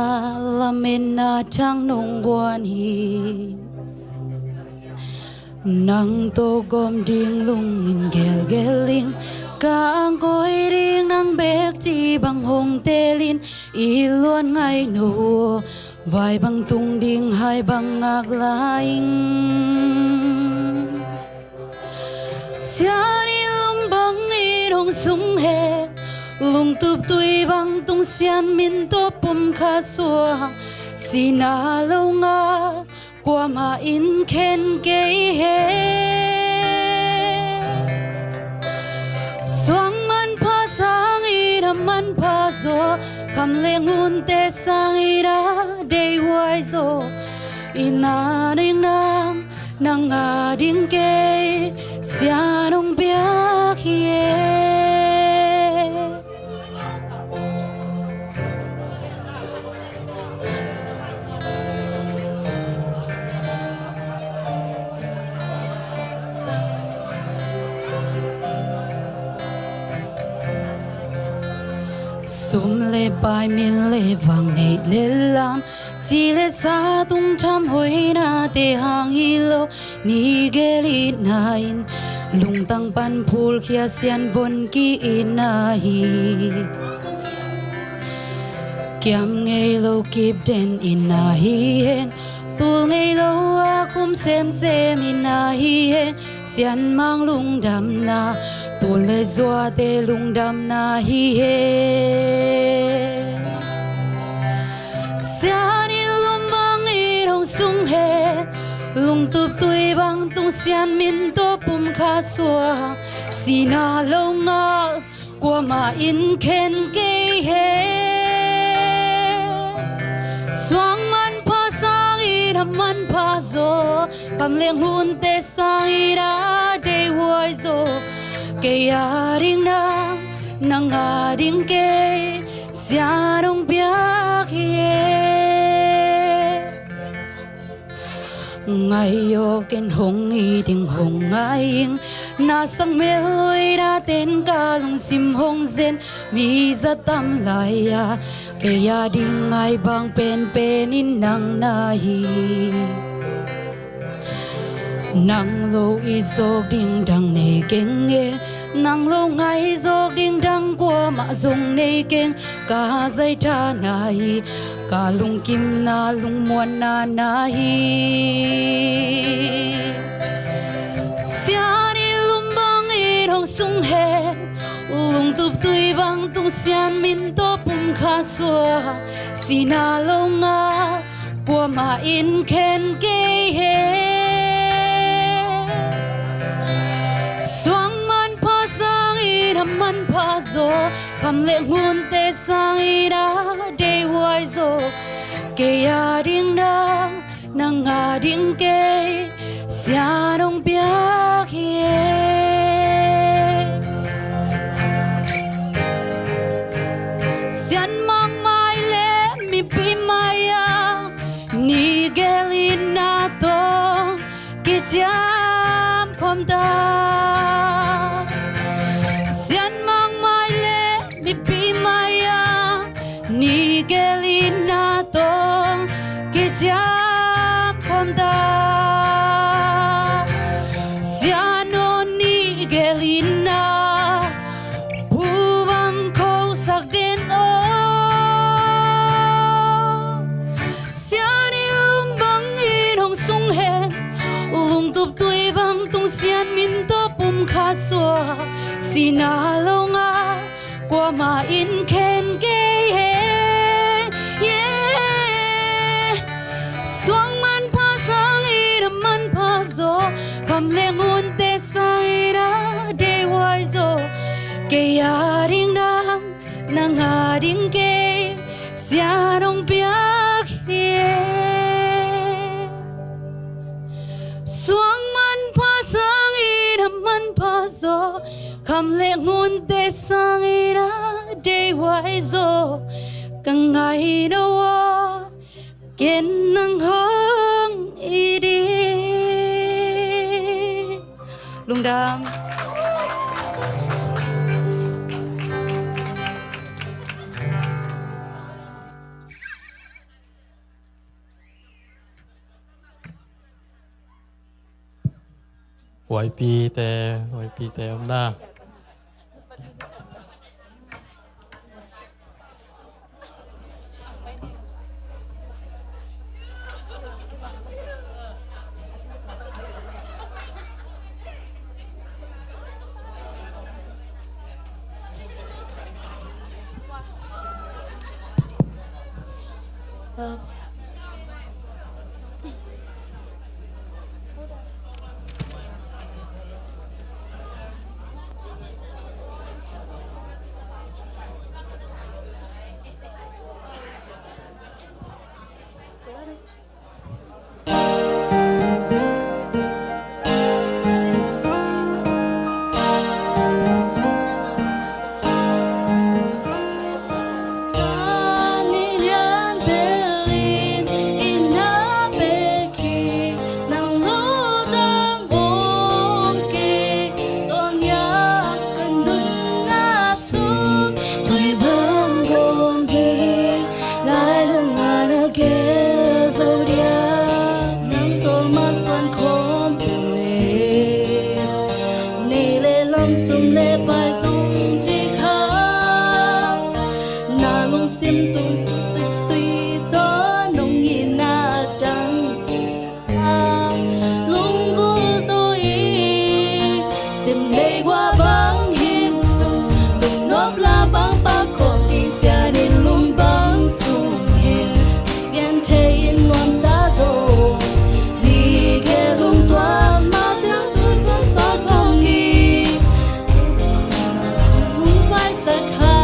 lametna thang nong guan hi. Nang tawh gawm ding lungin gelgel ing, ka angkoi ding nang bek ci bang hong telin, i luan ngai no, vai bang tung ding hai bang ngak lai ing. Sian i lum bang i dong sung he, lungtup tui bang tung sian min tawh pum kha suang, sina lo nga kuamah in khen kei he. Suang manpha sangin a manpha zaw, kham le ngunte sangin a deihuai zaw, i na ding nang, nang a ding kei, Sian hong piak hi e. Sum le pai, min le vang, neih le lam, ci le sa, tung tham, hoihnate hang hi lo, ni gel itna in lungtang pan phulkhia, sianvon ki-itna hi. Kiam ngei lo kip den itna hi hen, tul ngei lo a khum semsem itna hi hen, sianmang lungdamna, tul le zuate lungdamna hi hen. Sian in lum bangin hong sung hen, lungtup tui bang tung sian min tawh pumkhat suak, sihna lo ngal kuamah in khen kei hen. Suang manpha sangin a manpha zaw, kham le ngunte sangin a deihhuai zaw, kei a ding nang, nang a ding kei, Sian hong piak hi e. Ngai aw, ken hong it ing, hong ngai ing, na sang mel hoih na ten ka lungsim hong zen, mi za tam lai-a kei a ding ngai bang penpen in nang na hi. Nang lo it zawk ding dang nei keng e, nang lo ngai zawk ding dang kuamah zong nei keng, ka zaitha na hi, ka lungkimna lungmuanna na hi. Sian in lum bangin hong sung hen, lungtup tui bang tung sian min tawh pumkhat suak, sihna lo ngal kuamah in khen kei hen. Suang manpha sangin a manpha zaw, kham le ngunte sangin a deihhuai zaw, kei a ding nang, nang a ding kei, Sian hong piak hi e. Sianmang mai le mipi mai-a ni gel itna tawh kiciam khawm ta. Sianmang mai le mipi mai-a ni gel itna tawh kiciam khawm ta. Sian aw, ni gel itna phu bang khosak den aw. Sian in lum bangin hong sung hen, lungtup tui bang tung sian min tawh pumkhat suak, sihna lo ngal kuamah in khen kei hen. Yeah. Suang manpha sangin a manpha zaw, kham le ngunte sangin a deihhuai zaw, kei a ding nang, nang a ding kei, Sian hong piak hi e. Suang manpha sangin a manpha zaw, kham le ngunte sangin a deihhuai zaw, ka ngai no aw, ken nang hong it ing. Lungdam. Huaipite, huaipite om na. Sum le pai zong ci kha, na lungsim tung tui tui tawh nong itna a dang kha. Lunggulh zaw i sim lei gua bang hin sum, lungnop la bang pak khawm ding sian in lum bang sung hen. Gen thei in nuamsa zaw, ni ke lungtuak ma tiang tui tuan sawt khawng ni. Hong vaisak kha,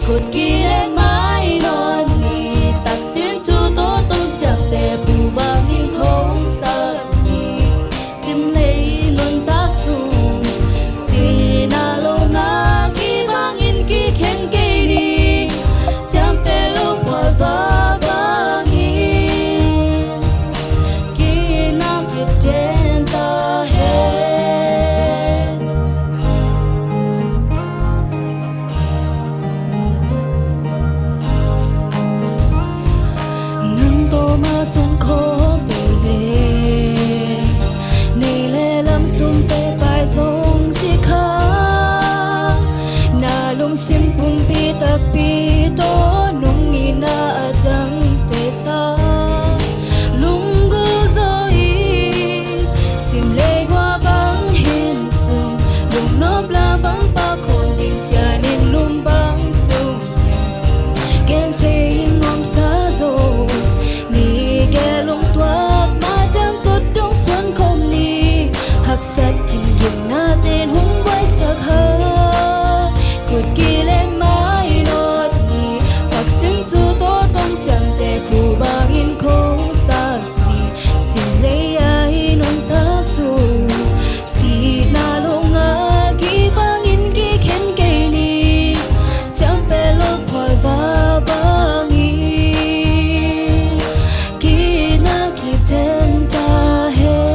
khut kilen mai nawn ni. Taksin thu tawh tong ciamte phu bangin khong sak ni. Sim lei nuntak sung, sihna lo ngal kibangin kikhen kei ni. Ciamteh lo phualva bangin ki-itna kiten ta hen. Nang tawh mah suan khawm peuh le, nei le lam sum te pai zong ci kha. Na lungsim pumpi takpi tawh nong itna a dangte sa. Lunggulh zaw i sim lei gua bang hin sum, lungnop la bang pak khawm ding sian in lum bang sung. Gen thei in nuamsa zaw, ni ke lungtuak ma tiang tut dong suan khawm ni. Haksat khin gimna ten hong vaisak ha, khut kilen mai nawn ni. Taksin thu tawh tong ciamte phu bangin khong sak ni. Sim lei a i nuntak sung, sihna lo ngal kibangin kikhen kei ni. Ciamteh lo phualva bangin ki-itna kiten ta hen.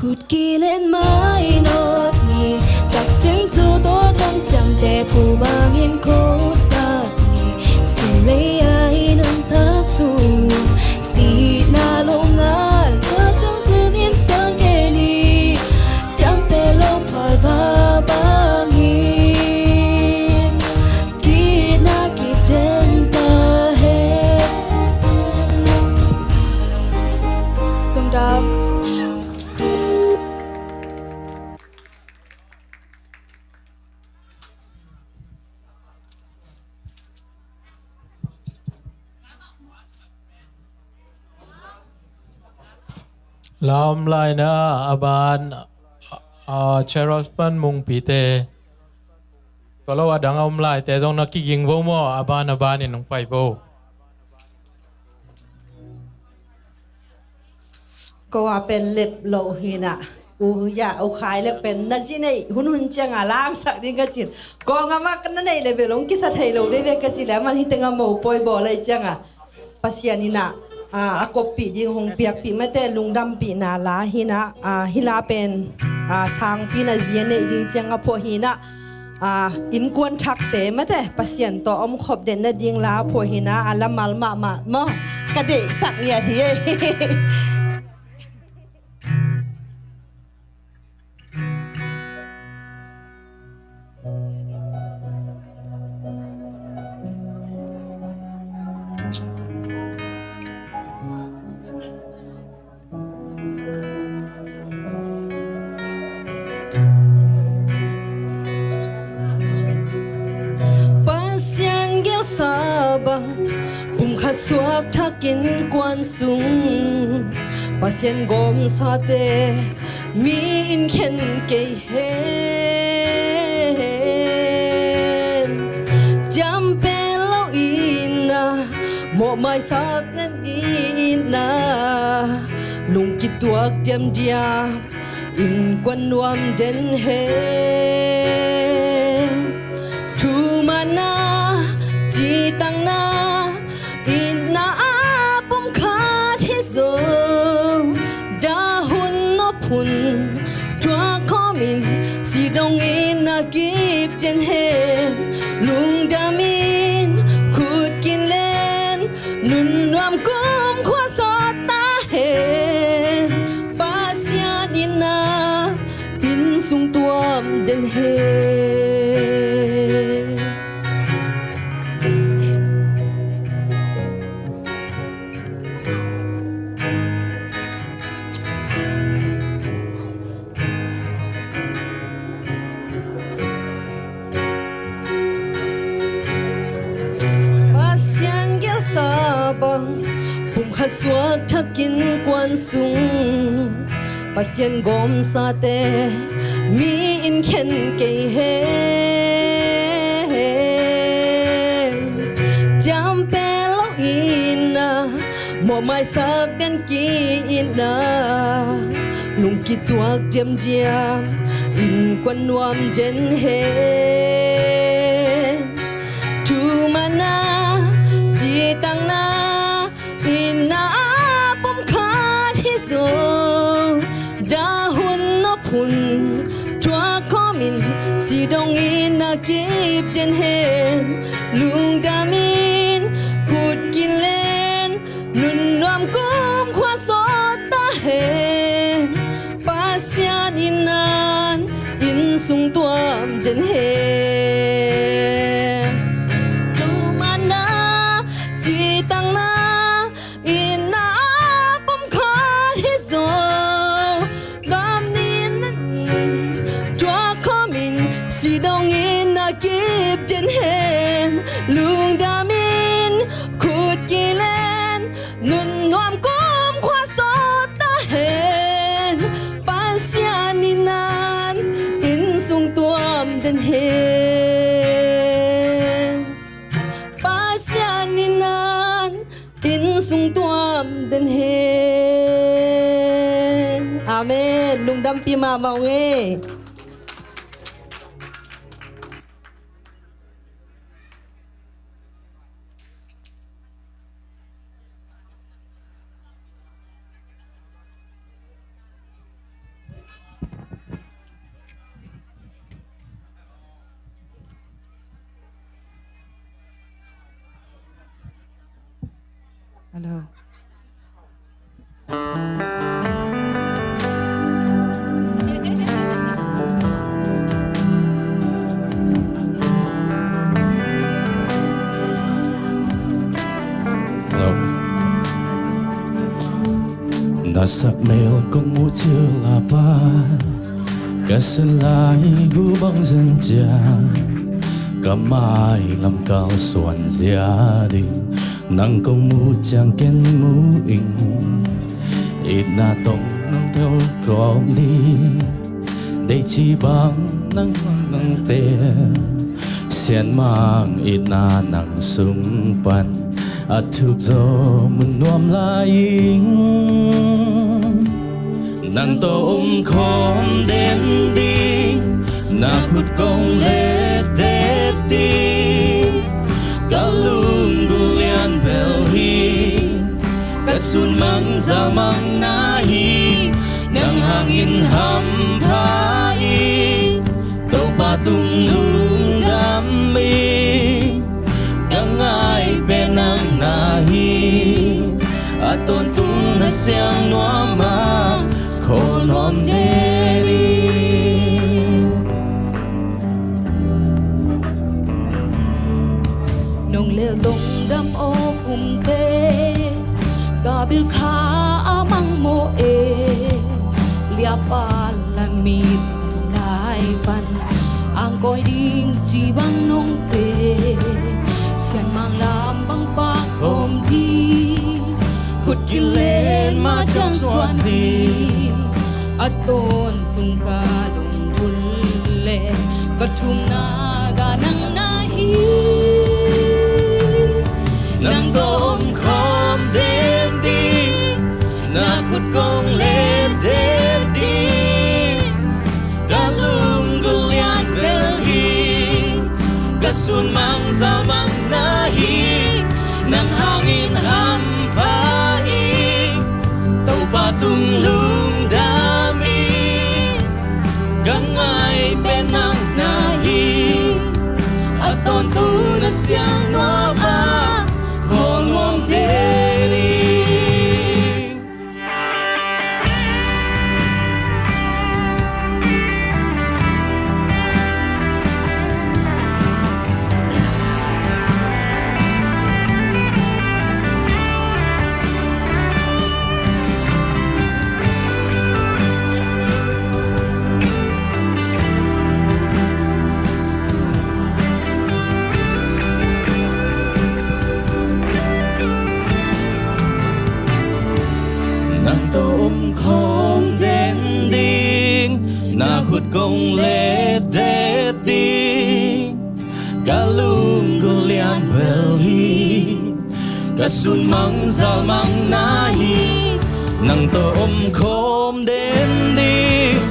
Khut kilen mai nawn ni. Taksin thu tawh tong ciamte phu bangin khong sak ni. Sim lei a i nuntak sung, sihna lo ngal ma tiang tui tuan sawt khawng ni. Ciamteh lo phualva bangin ki-itna kiten ta hen. Tung dap. La om lai na, a ban, a, a, Cheros pan Mungpi te. Tua lo a dang a om lai te zong na kiging vo maw, a ban a ban in hong pai vo. Ko a pen lep lo hi na. U ya, u khai lep pen na zi nei hun hun ciang a langsak ding ka cin. Ko nga ma ka na nei le ve long kisa thei lo de ve ka cin le man hi teng a mo poi bo lai ciang a. Pasian in a, a, a koppih ding hong piakpih mate lungdampihna la hi na, a, hi la pen, a, sangpi na zi a neih ding ciang a phuah hi na, a, innkuan thakte mate Pasian tawh omkhop den nading la phuah hi na, a lamal mahmah maw ka deihsak ngiat hi ei. Pasian gelsa bang pumkhat suak thak innkuan sung Pasian gawmsate mi in khen kei hen. Ciampel lo itna, mawhmaisak den itna, lungkituak diamdiam innkuan nuam den hen. Thumanna, citakna, itna a pumkhat hi zo. Dah hun nop hun thuak khawmin si dongin a kip den hen. Lungdamin khut kin Kumkhua sawt ta hen, Pasian in na inn sung tuam den hen. Pasian gelsa bang, pumkhat suak thak innkuan sung, Pasian gawmsate mi in khen kei hen. Ciampel lo in na, mawhmaisak den ki in na, lung kituak diamdiam, innkuan nuam den hen. Thumanna, cihtakna, in na a pumkhat hi zaw, dah hun nop hun thuak khawmin, si dong in na kip den hen. Lungdamin, khut kilen, nunnuam kumkhua sawt ta hen. Pasian in na inn sung tuam den hen. Thumanna, cihtakna, in na a pumkhat hi zaw, dah hun nop hun thuak khawmin, si dong in na kip den hen. Lungdamin, khut kilen, nunnuam kumkhua sawt ta hen. Pasian in na inn sung tuam den hen. Pasian in na inn sung tuam den hen. Amen. Lungdampih mahmah ung ei. Hello. Hello. Na sak mel kong muh ciang a pan, ka sin lai gu bang zen ciang, ka mai lam kalsuan zia ding, nang kong muh ciang ken mu ing. Itna tawh nang tel kawm ding, dei ci bang nang nang tel. Sianmang itna nang sung pan, a thuk zaw mun nuam lai ing. Nang tawh om khawm den ding, na khut kong let det ding. Ka lunggulh lian bel hi, ka sun mang zal mang na hi. Nang hangin hampha ing, Topa tung lungdam ing. Ka ngai pen nang na hi, a tawntung na siang nuam a, khawl nuam den ing. Nong lel dong dam aw kumte, ka bil kha a mang mawh e. Liapa la mi zan lai pan, ang kawi ding ci bang nong te. Sianmang lam bang pak om ding, khut kilen ma ciang suan ding. A tawntung ka lunggulh le ka thumna ga nang na hi. Nang tawh om khawm den ding, na khut kong let det ding. Ka lunggulh lian bel hi, ka sun mang zal mang na hi. Nang hangin hampha ing, Topa tung lungdam ing. Ka ngai pen nang na hi, a tawntung na siang nuam a, khawl nuam den ing. Khut kong let det ding, ka lunggulh lian bel hi. Ka sun mang zal mang na hi, nang tawh om khawm den ding.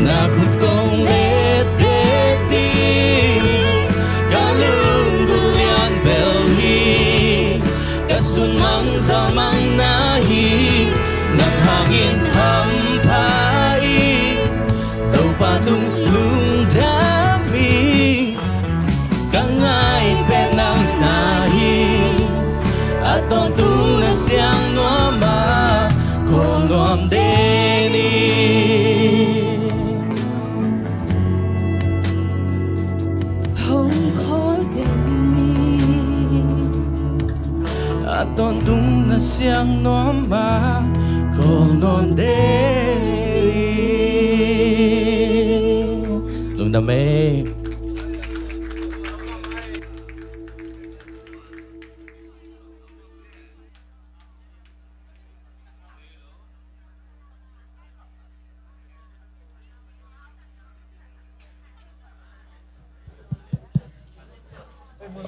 Na khut kong let det ding, ka lunggulh lian bel hi. Ka sun mang zal mang na hi, nang hangin hampha hi. Topa tung lungdam hi. Ka ngai pen nang na hi. A tawntung na siang nuam a, khawl nuam den hi. Hong khawl den hi. A tawntung na siang nuam a, khawl nuam den hi. Lungdam ei.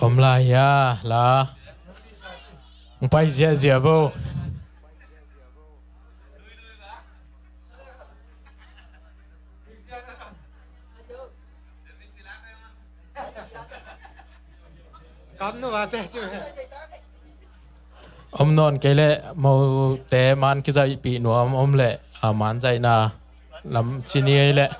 Om lai hia la. Hong pai ziahziah vo. Om nawn kei leh mote man kizaihpih nuam om leh, a, man zaihna lam ci ni ei leh.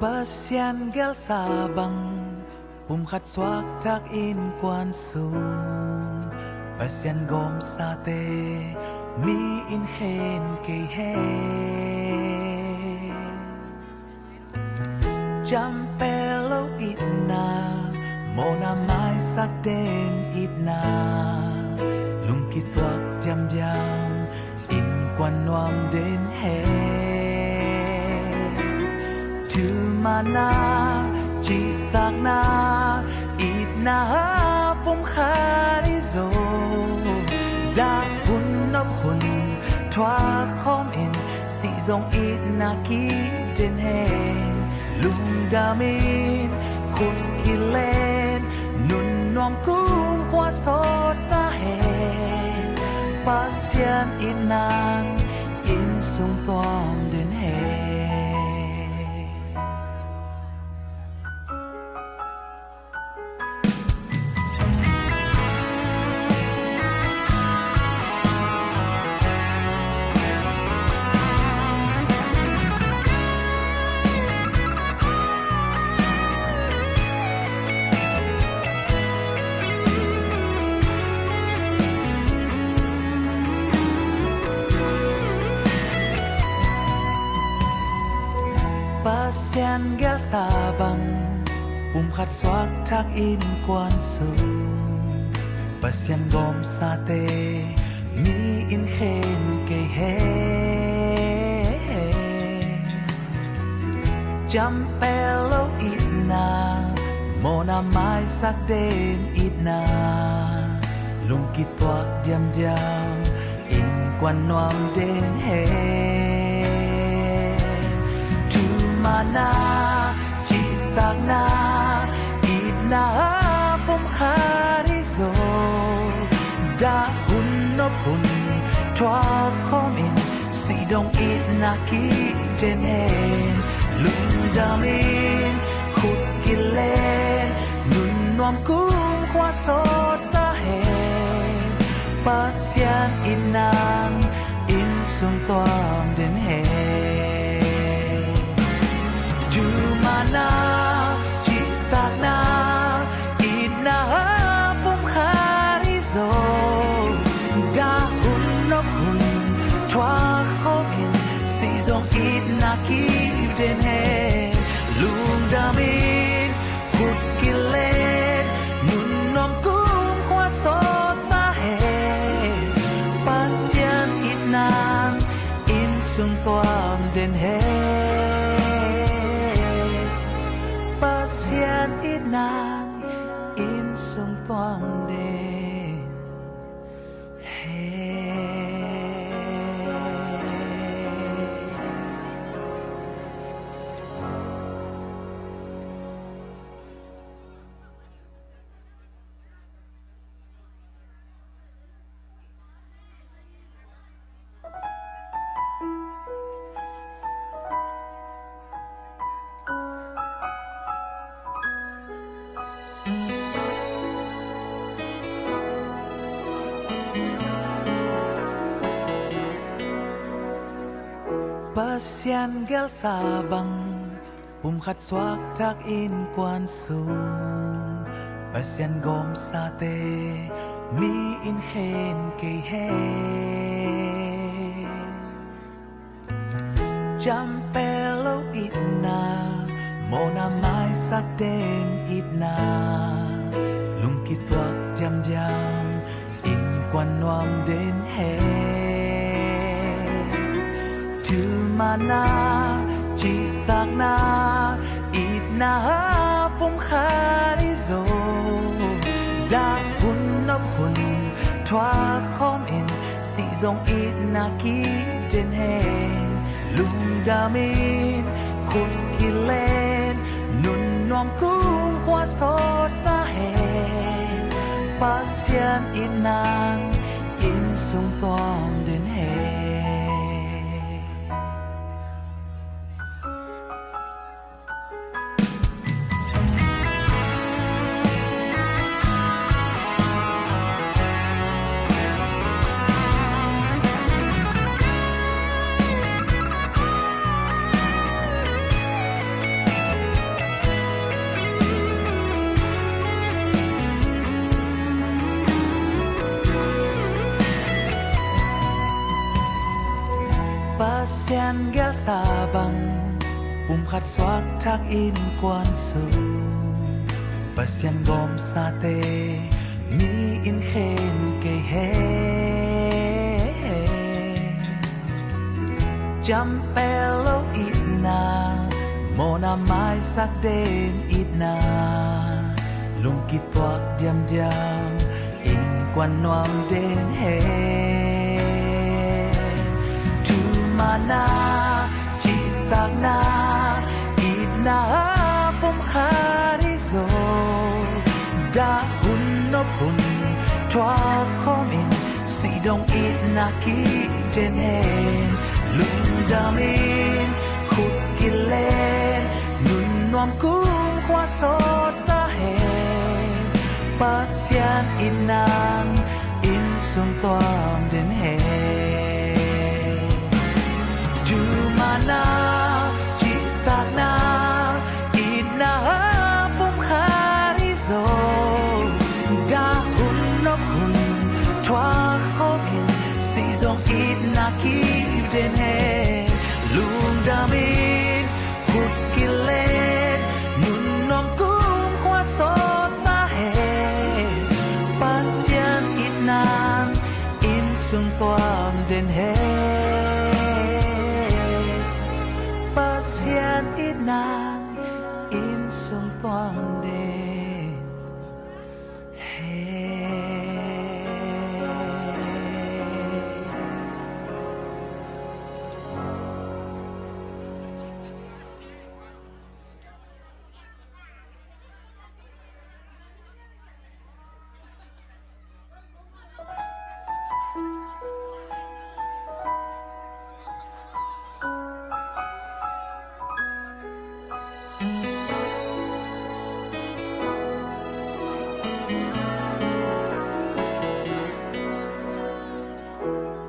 Pasian gelsa bang pumkhat suakthak innkuan sung, Pasian gawmsate mi in khen kei hen. Ciampel lo itna, mawhna maisak den itna, lungkituak diamdiam, innkuan nuam den hen. Thumana, cihtakna, itna a pumkhat hi zaw, dah hun nop hun thuak khawm in, sih zong itna kiden hen. Lungdamin, khut kilen, nun nuam kumkhua sawt ta hen. Pasian itnan, inn sung tuam den hen. Pasian gelsa bang, pumkhat suakthak innkuan sung, Pasian gawmsate, mi in khen kei hen. Ciampel lo itna, mawhna maisak den itna, lungkituak diamdiam, innkuan nuam den hen. Thumana, cihtakna, itna a pumkhat hi zaw, dah hun nop hun thuak khawm in, sih zong itna kiden hen. Lungdamin, khut kilen, nun nuam kumkhua sawt ta hen. Pasian itnan, inn sung tuam den hen. Thumana, cihtakna, itna a pumkhat hi zaw, dah hun nop hun thuak khawm in, sih zong itna kiden hen. Lungdamin, khut kilen, nun nuam kumkhua sawt ta hen. Pasian itnan, inn sung tuam den hen. Pasian itnan, inn sung tuam den hen. Pasian gelsa bang, pumkhat suakthak innkuan sung, Pasian gawmsate, mi in khen kei hen. Ciampel lo itna, mawhna maisak den itna, lungkituak diamdiam, innkuan nuam den hen. Thumana, cihtakna, itna a pumkhat hi zaw, dah hun nop hun thuak khawm in, sih zong itna kiden hen. Lungdamin, khut kilen, nun nuam kumkhua sawt ta hen. Pasian itnan, inn sung tuam den hen. Pasian gelsa bang, Pumkhat suakthak innkuan sung Pasian gawmsate mi in khen kei hen. Ciampel lo itna, mawhna maisak den itna, lungkituak diamdiam innkuan nuam den hen. Thumana, cihtakna, itna pumkhat hi zaw. Dah hun nop hun thuak khawm in, sihdong itna kiden hen. Lungdam in, khut kilen, nun nuam kumkhua sawt ta hen. Pasian itnan inn sung tuam den hen. Thumana, cihtakna, itna pumkhat hi zaw. Dah hun nop hun thuak khawm in, sihdong itna kiden hen. Lungdam in, khut kilen, nun nuam kumkhua sawt ta hen. Pasian itnan inn sung tuam den hen. Pasian itnan inn sung tuam den hen.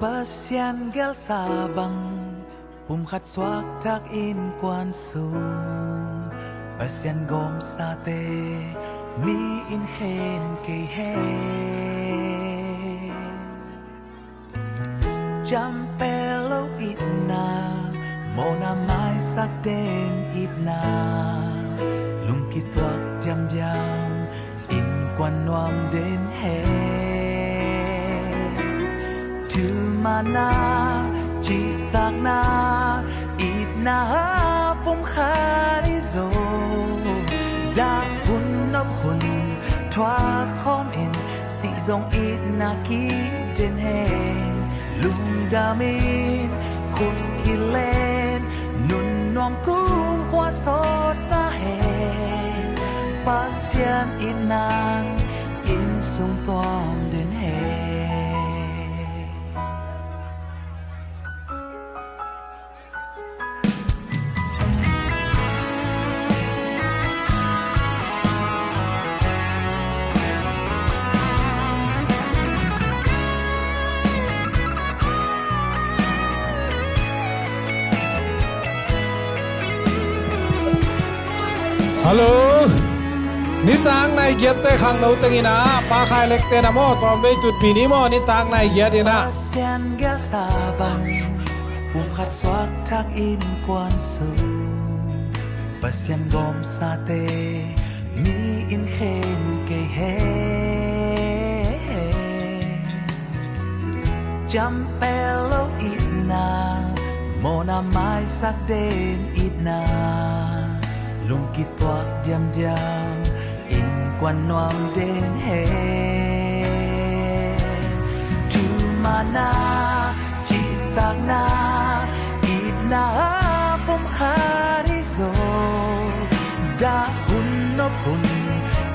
Pasian gelsa bang, pumkhat suakthak innkuan sung Pasian gawmsate mi in khen kei hen. Ciampel lo itna, mawhna maisak den itna, lungkituak diamdiam innkuan nuam den hen. Thumana, cihtakna, itna pumkhat hi zaw. Dah hun nop hun thuak khawm in, sihdong itna kiden hen. Lungdam in, khut kilen, nun nuam kumkhua sawt ta hen. Pasian itnan inn sung tuam den hen. Hallo. Nitak nai giatte khangno teng in ah, Pa Khai Lekte na maw, tawmvei tutpi ni maw, nitak nai giat in ah. Pasian gelsa bang, pumkhat suakthak innkuan sung Pasian gawmsate mi in khen kei hen. Ciampel lo itna, mawhna maisak den itna, lungkituak diamdiam innkuan nuam den hen. Thumana, cihtakna, itna pumkhat hi zaw. Dah hun nop hun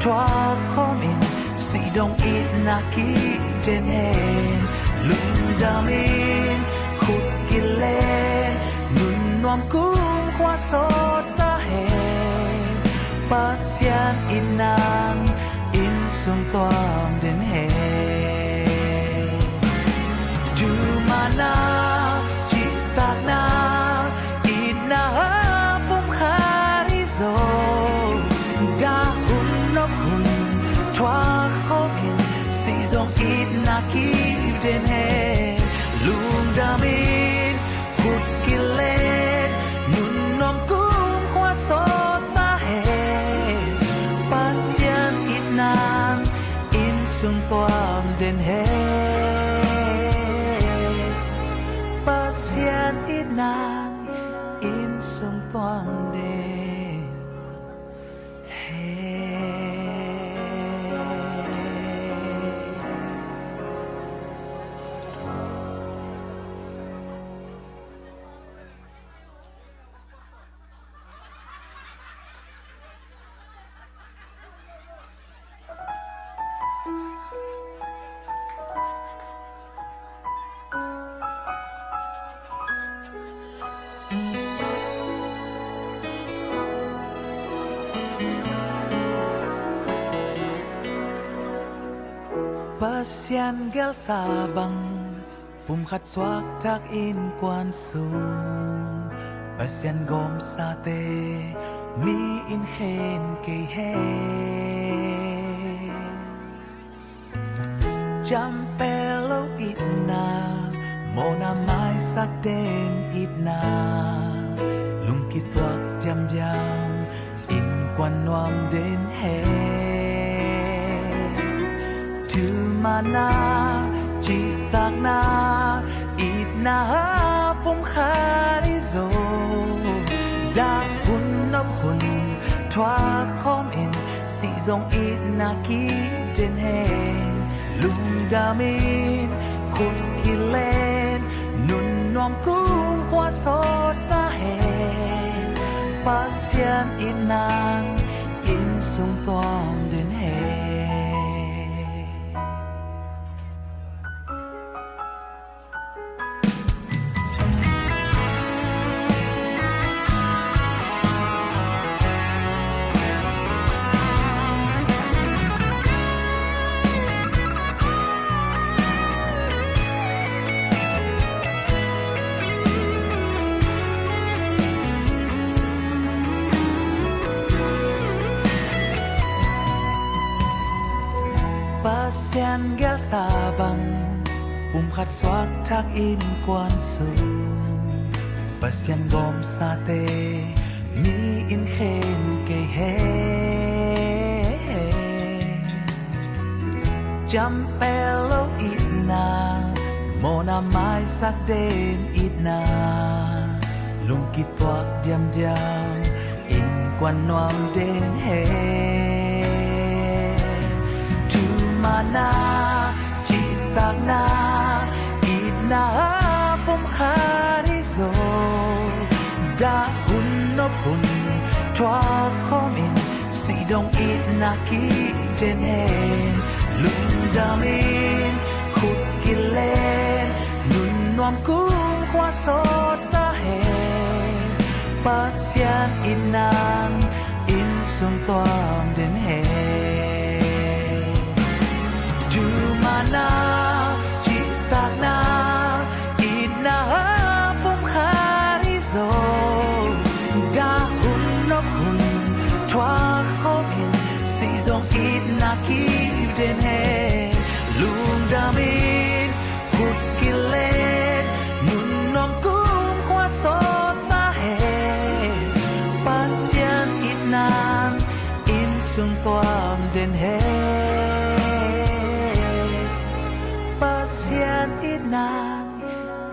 thuak khawm in, sihdong itna kiden hen. Lungdam in, khut kilen, nun nuam kumkhua sawt ta hen. Pasian itnan inn sung tuam den hen. Thumana, cihtakna, itna pumkhat hi zaw. Dah hun nop hun thuak khawm in, sihdong itna kiden hen. Lungdam in, khut kilen, nun nuam kum tuam den hen. Pasian gelsa bang pumkhat suakthak innkuan sung, Pasian gawmsate mi in khen kei hen. Ciampel lo itna, mawhna maisak den itna, lungkituak diamdiam innkuan nuam den hen. Thumana, cihtakna, itna pumkhat i zo, dah hun nop hun thuak khawm in, sih zong itna kiden hen. Lungdamin, khut kilen, nun nuam kumkhua sawt ta hen. Pasian itnan inn sung tuam den hen. Pasian gelsa bang pumkhat suakthak innkuan sung, Pasian gawmsate mi in khen kei hen. Ciampel lo itna, mawhna maisak den itna, lungkituak diamdiam innkuan nuam den hen. Thumana, cihtakna, itna pumkhat i zo, dah hun nop hun thuak khawm in, sih zong itna kiden hen. Lungdamin, khut kilen, nun nuam kumkhua sawt ta hen. Pasian itnan inn sung tuam den hen. Thumana, cihtakna, itna pumkhat i zo, dah hun nop hun thuak khawm in, sih zong itna kiden hen. Lungdamin, khut kilen, nun nuam kumkhua sawt ta hen. Pasian itnan inn sung tuam den hen. Pasian itnan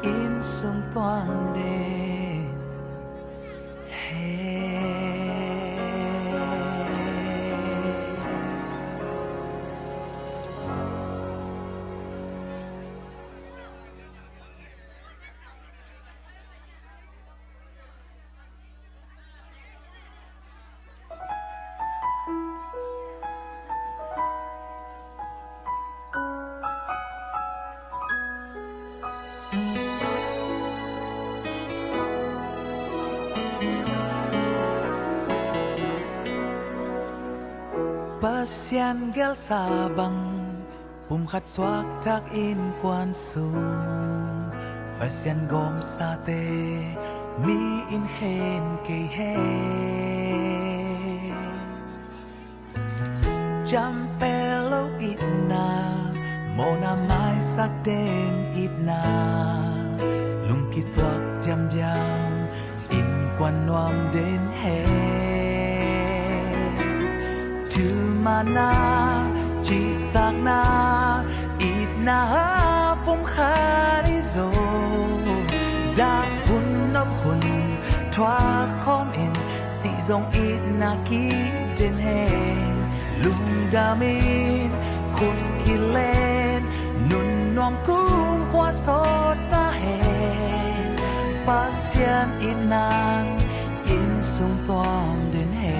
inn sung tuam den hen. Pasian gelsa bang pumkhat suakthak innkuan sung, Pasian gawmsate mi in khen kei hen. Ciampel lo itna, mawhna maisak den itna, lungkituak diamdiam innkuan nuam den hen. Thumana, cihtakna, itna pumkhat i zo, dah hun nop hun thuak khawm Zong itna kiden hen, lungdamin khut kilen, nun nuam kum khua sawt ta hen. Pasian itnan inn sung tuam den hen.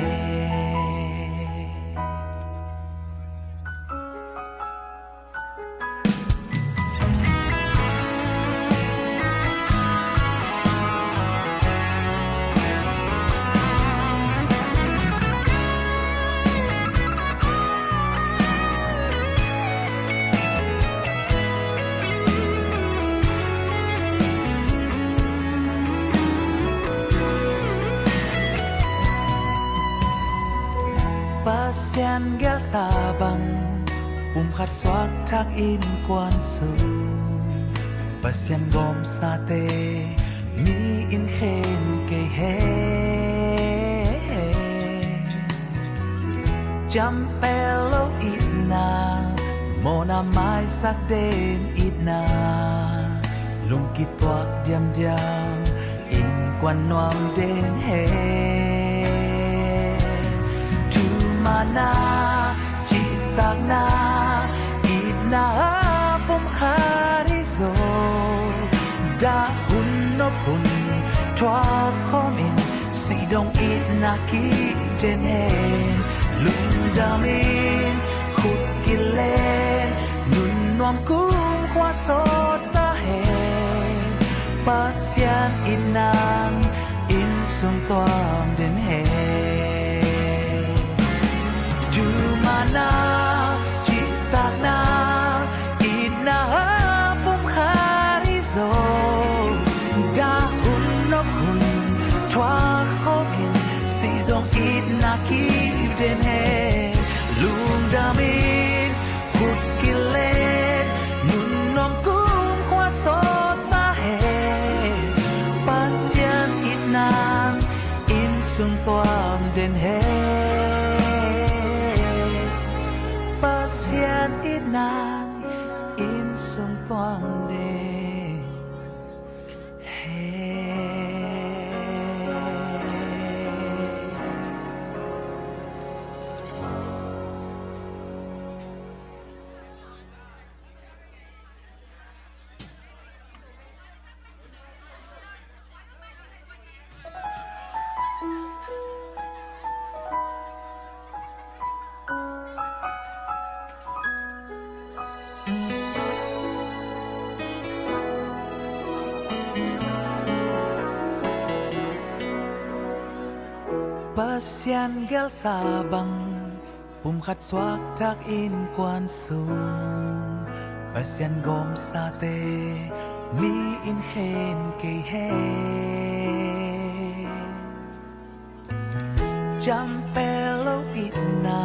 Pasian gelsa bang pumkhat suakthak innkuan sung, Pasian gawmsate mi in khen kei hen. Ciampel lo itna, mawhna maisak den itna, lungkituak diamdiam innkuan nuam den hen. Thumana, cihtakna, itna a pumkhat hi zaw, dah hun nop hun thuak khawmin, sih dong itna kiden hen. Lungdamin khut kilen, nun nuam kum khua sawt ta hen. Pasian itnan inn sung tuam den hen. Thumana, cihtakna, itna a pumkhat hi zaw, dah hun nop hun thuak khawmin, sih zong itna kiden hen. Lungdamin khut kilen, nun nuam kum khua sawt ta hen. Pasian itnan inn sung tuam den hen. Pasian itnan inn sung tuam den hen. Pasian gelsa bang pumkhat suakthak innkuan sung, Pasian gawmsate mi in khen kei hen. Ciampel lo itna,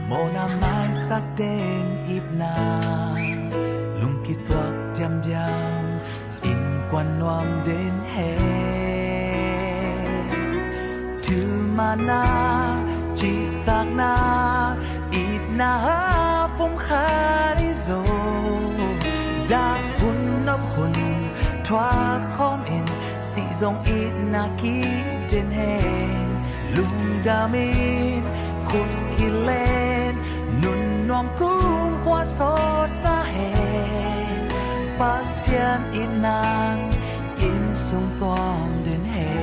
mawhna maisak den itna, lungkituak diamdiam innkuan nuam den hen. Thumana, cihtakna, itna a pumkhat hi zaw, dah hun nop hun thuak khawmin, sih zong itna kiden hen. Lungdamin khut kilen, nun nuam kum khua sawt ta hen. Pasian itnan inn sung tuam den hen.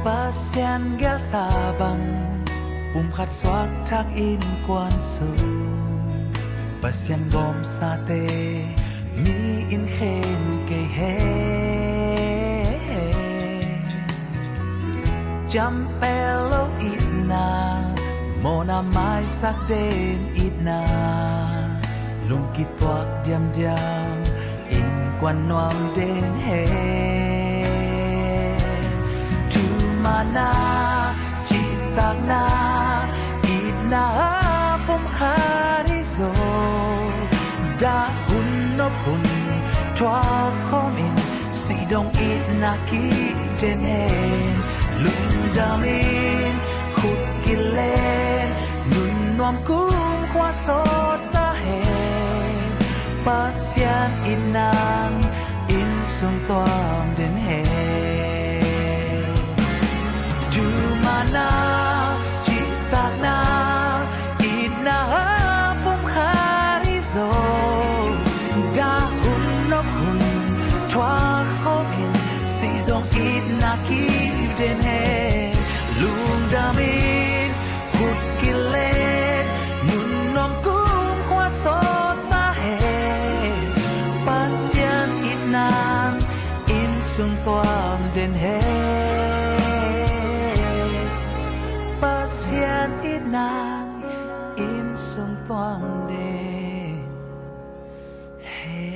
Pasian gelsa bang pumkhat suakthak innkuan sung, Pasian gawmsate mi in khen kei hen. Ciampel lo itna, mawhna maisak den itna, lungkituak diamdiam innkuan nuam den hen. Thumana, takna, itna a pumkhat i zo. Dah hun nop hun thuak khawm in, si dong itna kiden hen. Lungdam in, khut kilen, nun nuam kumkhua sawt ta hen. Pasian itna in sung tuam den hen. Dumana, cihtakna, itna a pumkhat i zo. Dah hun nop hun thuak khawm in, si zong itna kiden hen. Lungdam in, khut kilen, nun nuam kumkhua sawt ta hen. Pasian itna in sung tuam den hen. Pasian itna in sung tuam den hen.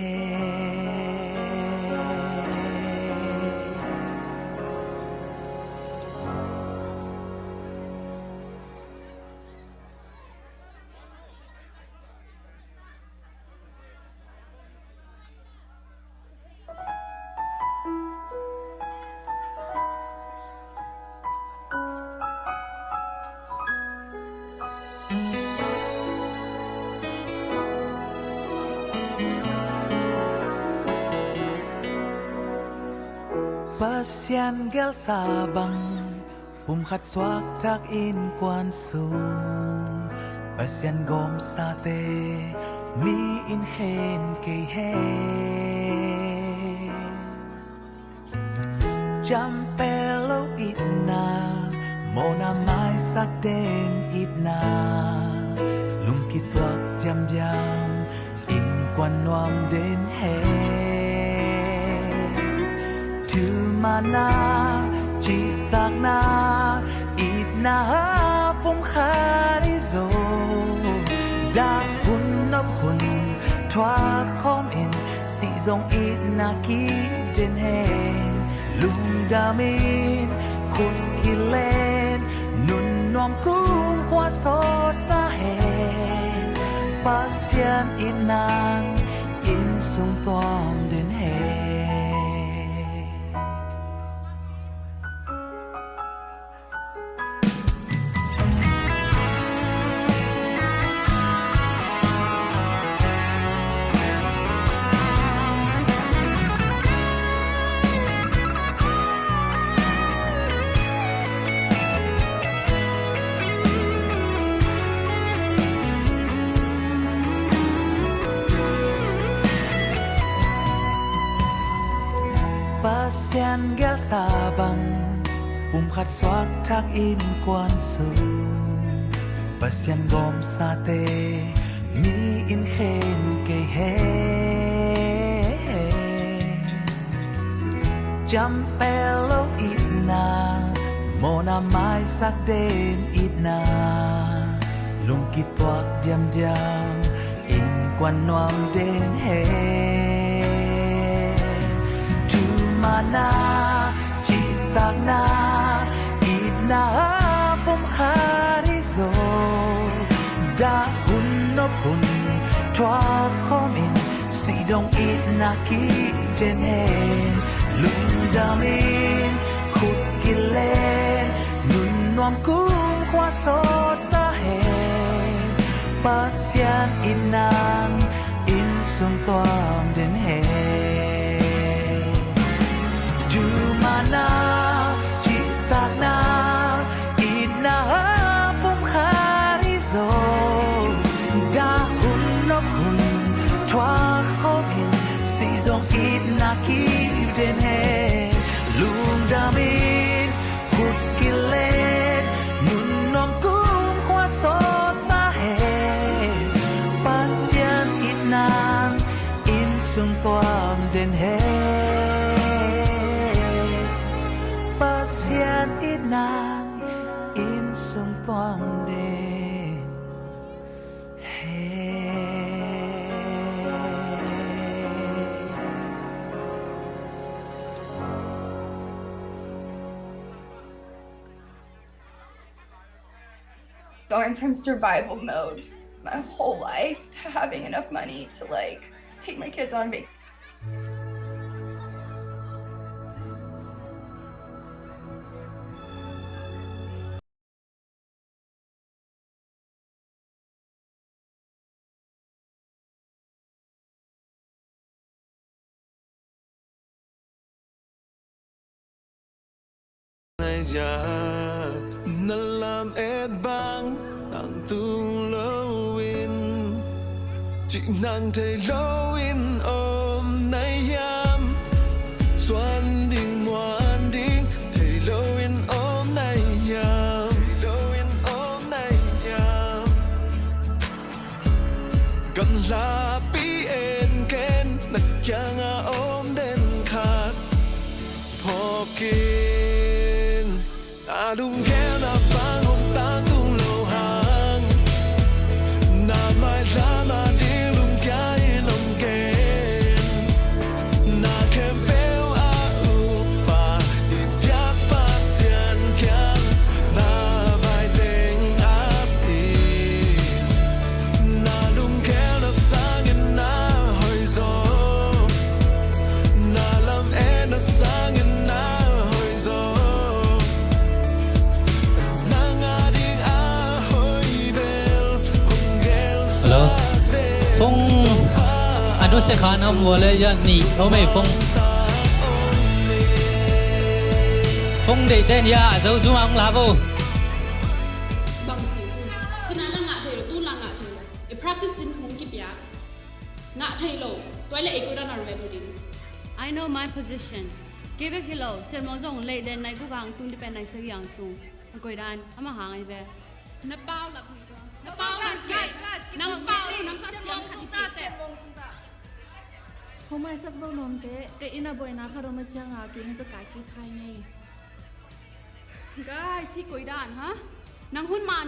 Pasian gelsa bang, pumkhat suakthak innkuan sung, Pasian gawmsate mi in khen kei hen. Ciampel lo itna, mawhna maisak den itna, lungkituak diamdiam, innkuan nuam den hen. Thumana, cihtakna, itna a pumkhat i zo. Dah hun nop hun thuak khawm in, si zong itna kiden hen. Lungdam in, khut kilen, nun nuam kumkhua sawt ta hen. Pasian itna in sung tuam den hen. Pasian gelsa bang, pumkhat suakthak innkuan sung, Pasian gawmsate mi in khen kei hen. Ciampel lo itna, mawhna maisak den itna, lungkituak diamdiam, innkuan nuam den hen. Thumana, cihtakna, itna a pumkhat i zo. Dah hun nop hun thuak khawm in, si dong itna kiden hen. Lungdam in, khut kilen, nun nuam kumkhua sawt ta hen. Pasian itna in sung tuam den hen. Thumana, cihtakna, itna a pumkhat i zo. Dah hun nop hun thuak khawm in, si zong itna kiden hen. Lungdam in, khut kilen, nun nuam kumkhua sawt ta hen. Pasian itna in sung tuam den hen. Pasian itna in sung tuam den hen. Going from survival mode my whole life to having enough money to, like, take my kids on vacation. Na lam et bang nang tung lo in, cih nang thei lo in om na hiam? Suan ding muan ding thei lo in om na hiam? Gamlapi en ken na kiangah om den khat phawk in. Na lunggel na bang hong tangtung lo hang, na mailam a ding lungkia in om ken. Na khempeuh a ukpa i biak Pasian kiang na vai teng ap in. Na lunggel na sangin na hoih zaw, na lam en na sangin na hoih zaw. Nang a ding a hoih bel hong gel. Hello. Phone a nusia kha na om uh leh, ya, nih om ei phone. Phone deihte in, ya, a zo zum a hong la vo. Bang ci uh. Cina la ngah thei lo, tu la ngah thei lo. I practice ding kong kipia. Ngah thei lo. Tua leh ei ko dan a ruai thei ding. I know my position. Kei bek hi lo, sermon zong lei den nai guk a hong tung, dih pen nai sagih a hong tung. A koi dan, amah hang ahi ve. Na pau lap hi tua. Na pau lap hi. Nang pau, nang ka siam khat hi kei te. Hong maisak vo nuamte, kei inn a buaina khat om a cianga kei hong zakai kik kha ing ei. Guys, hih koi dan, ha? Nang hun man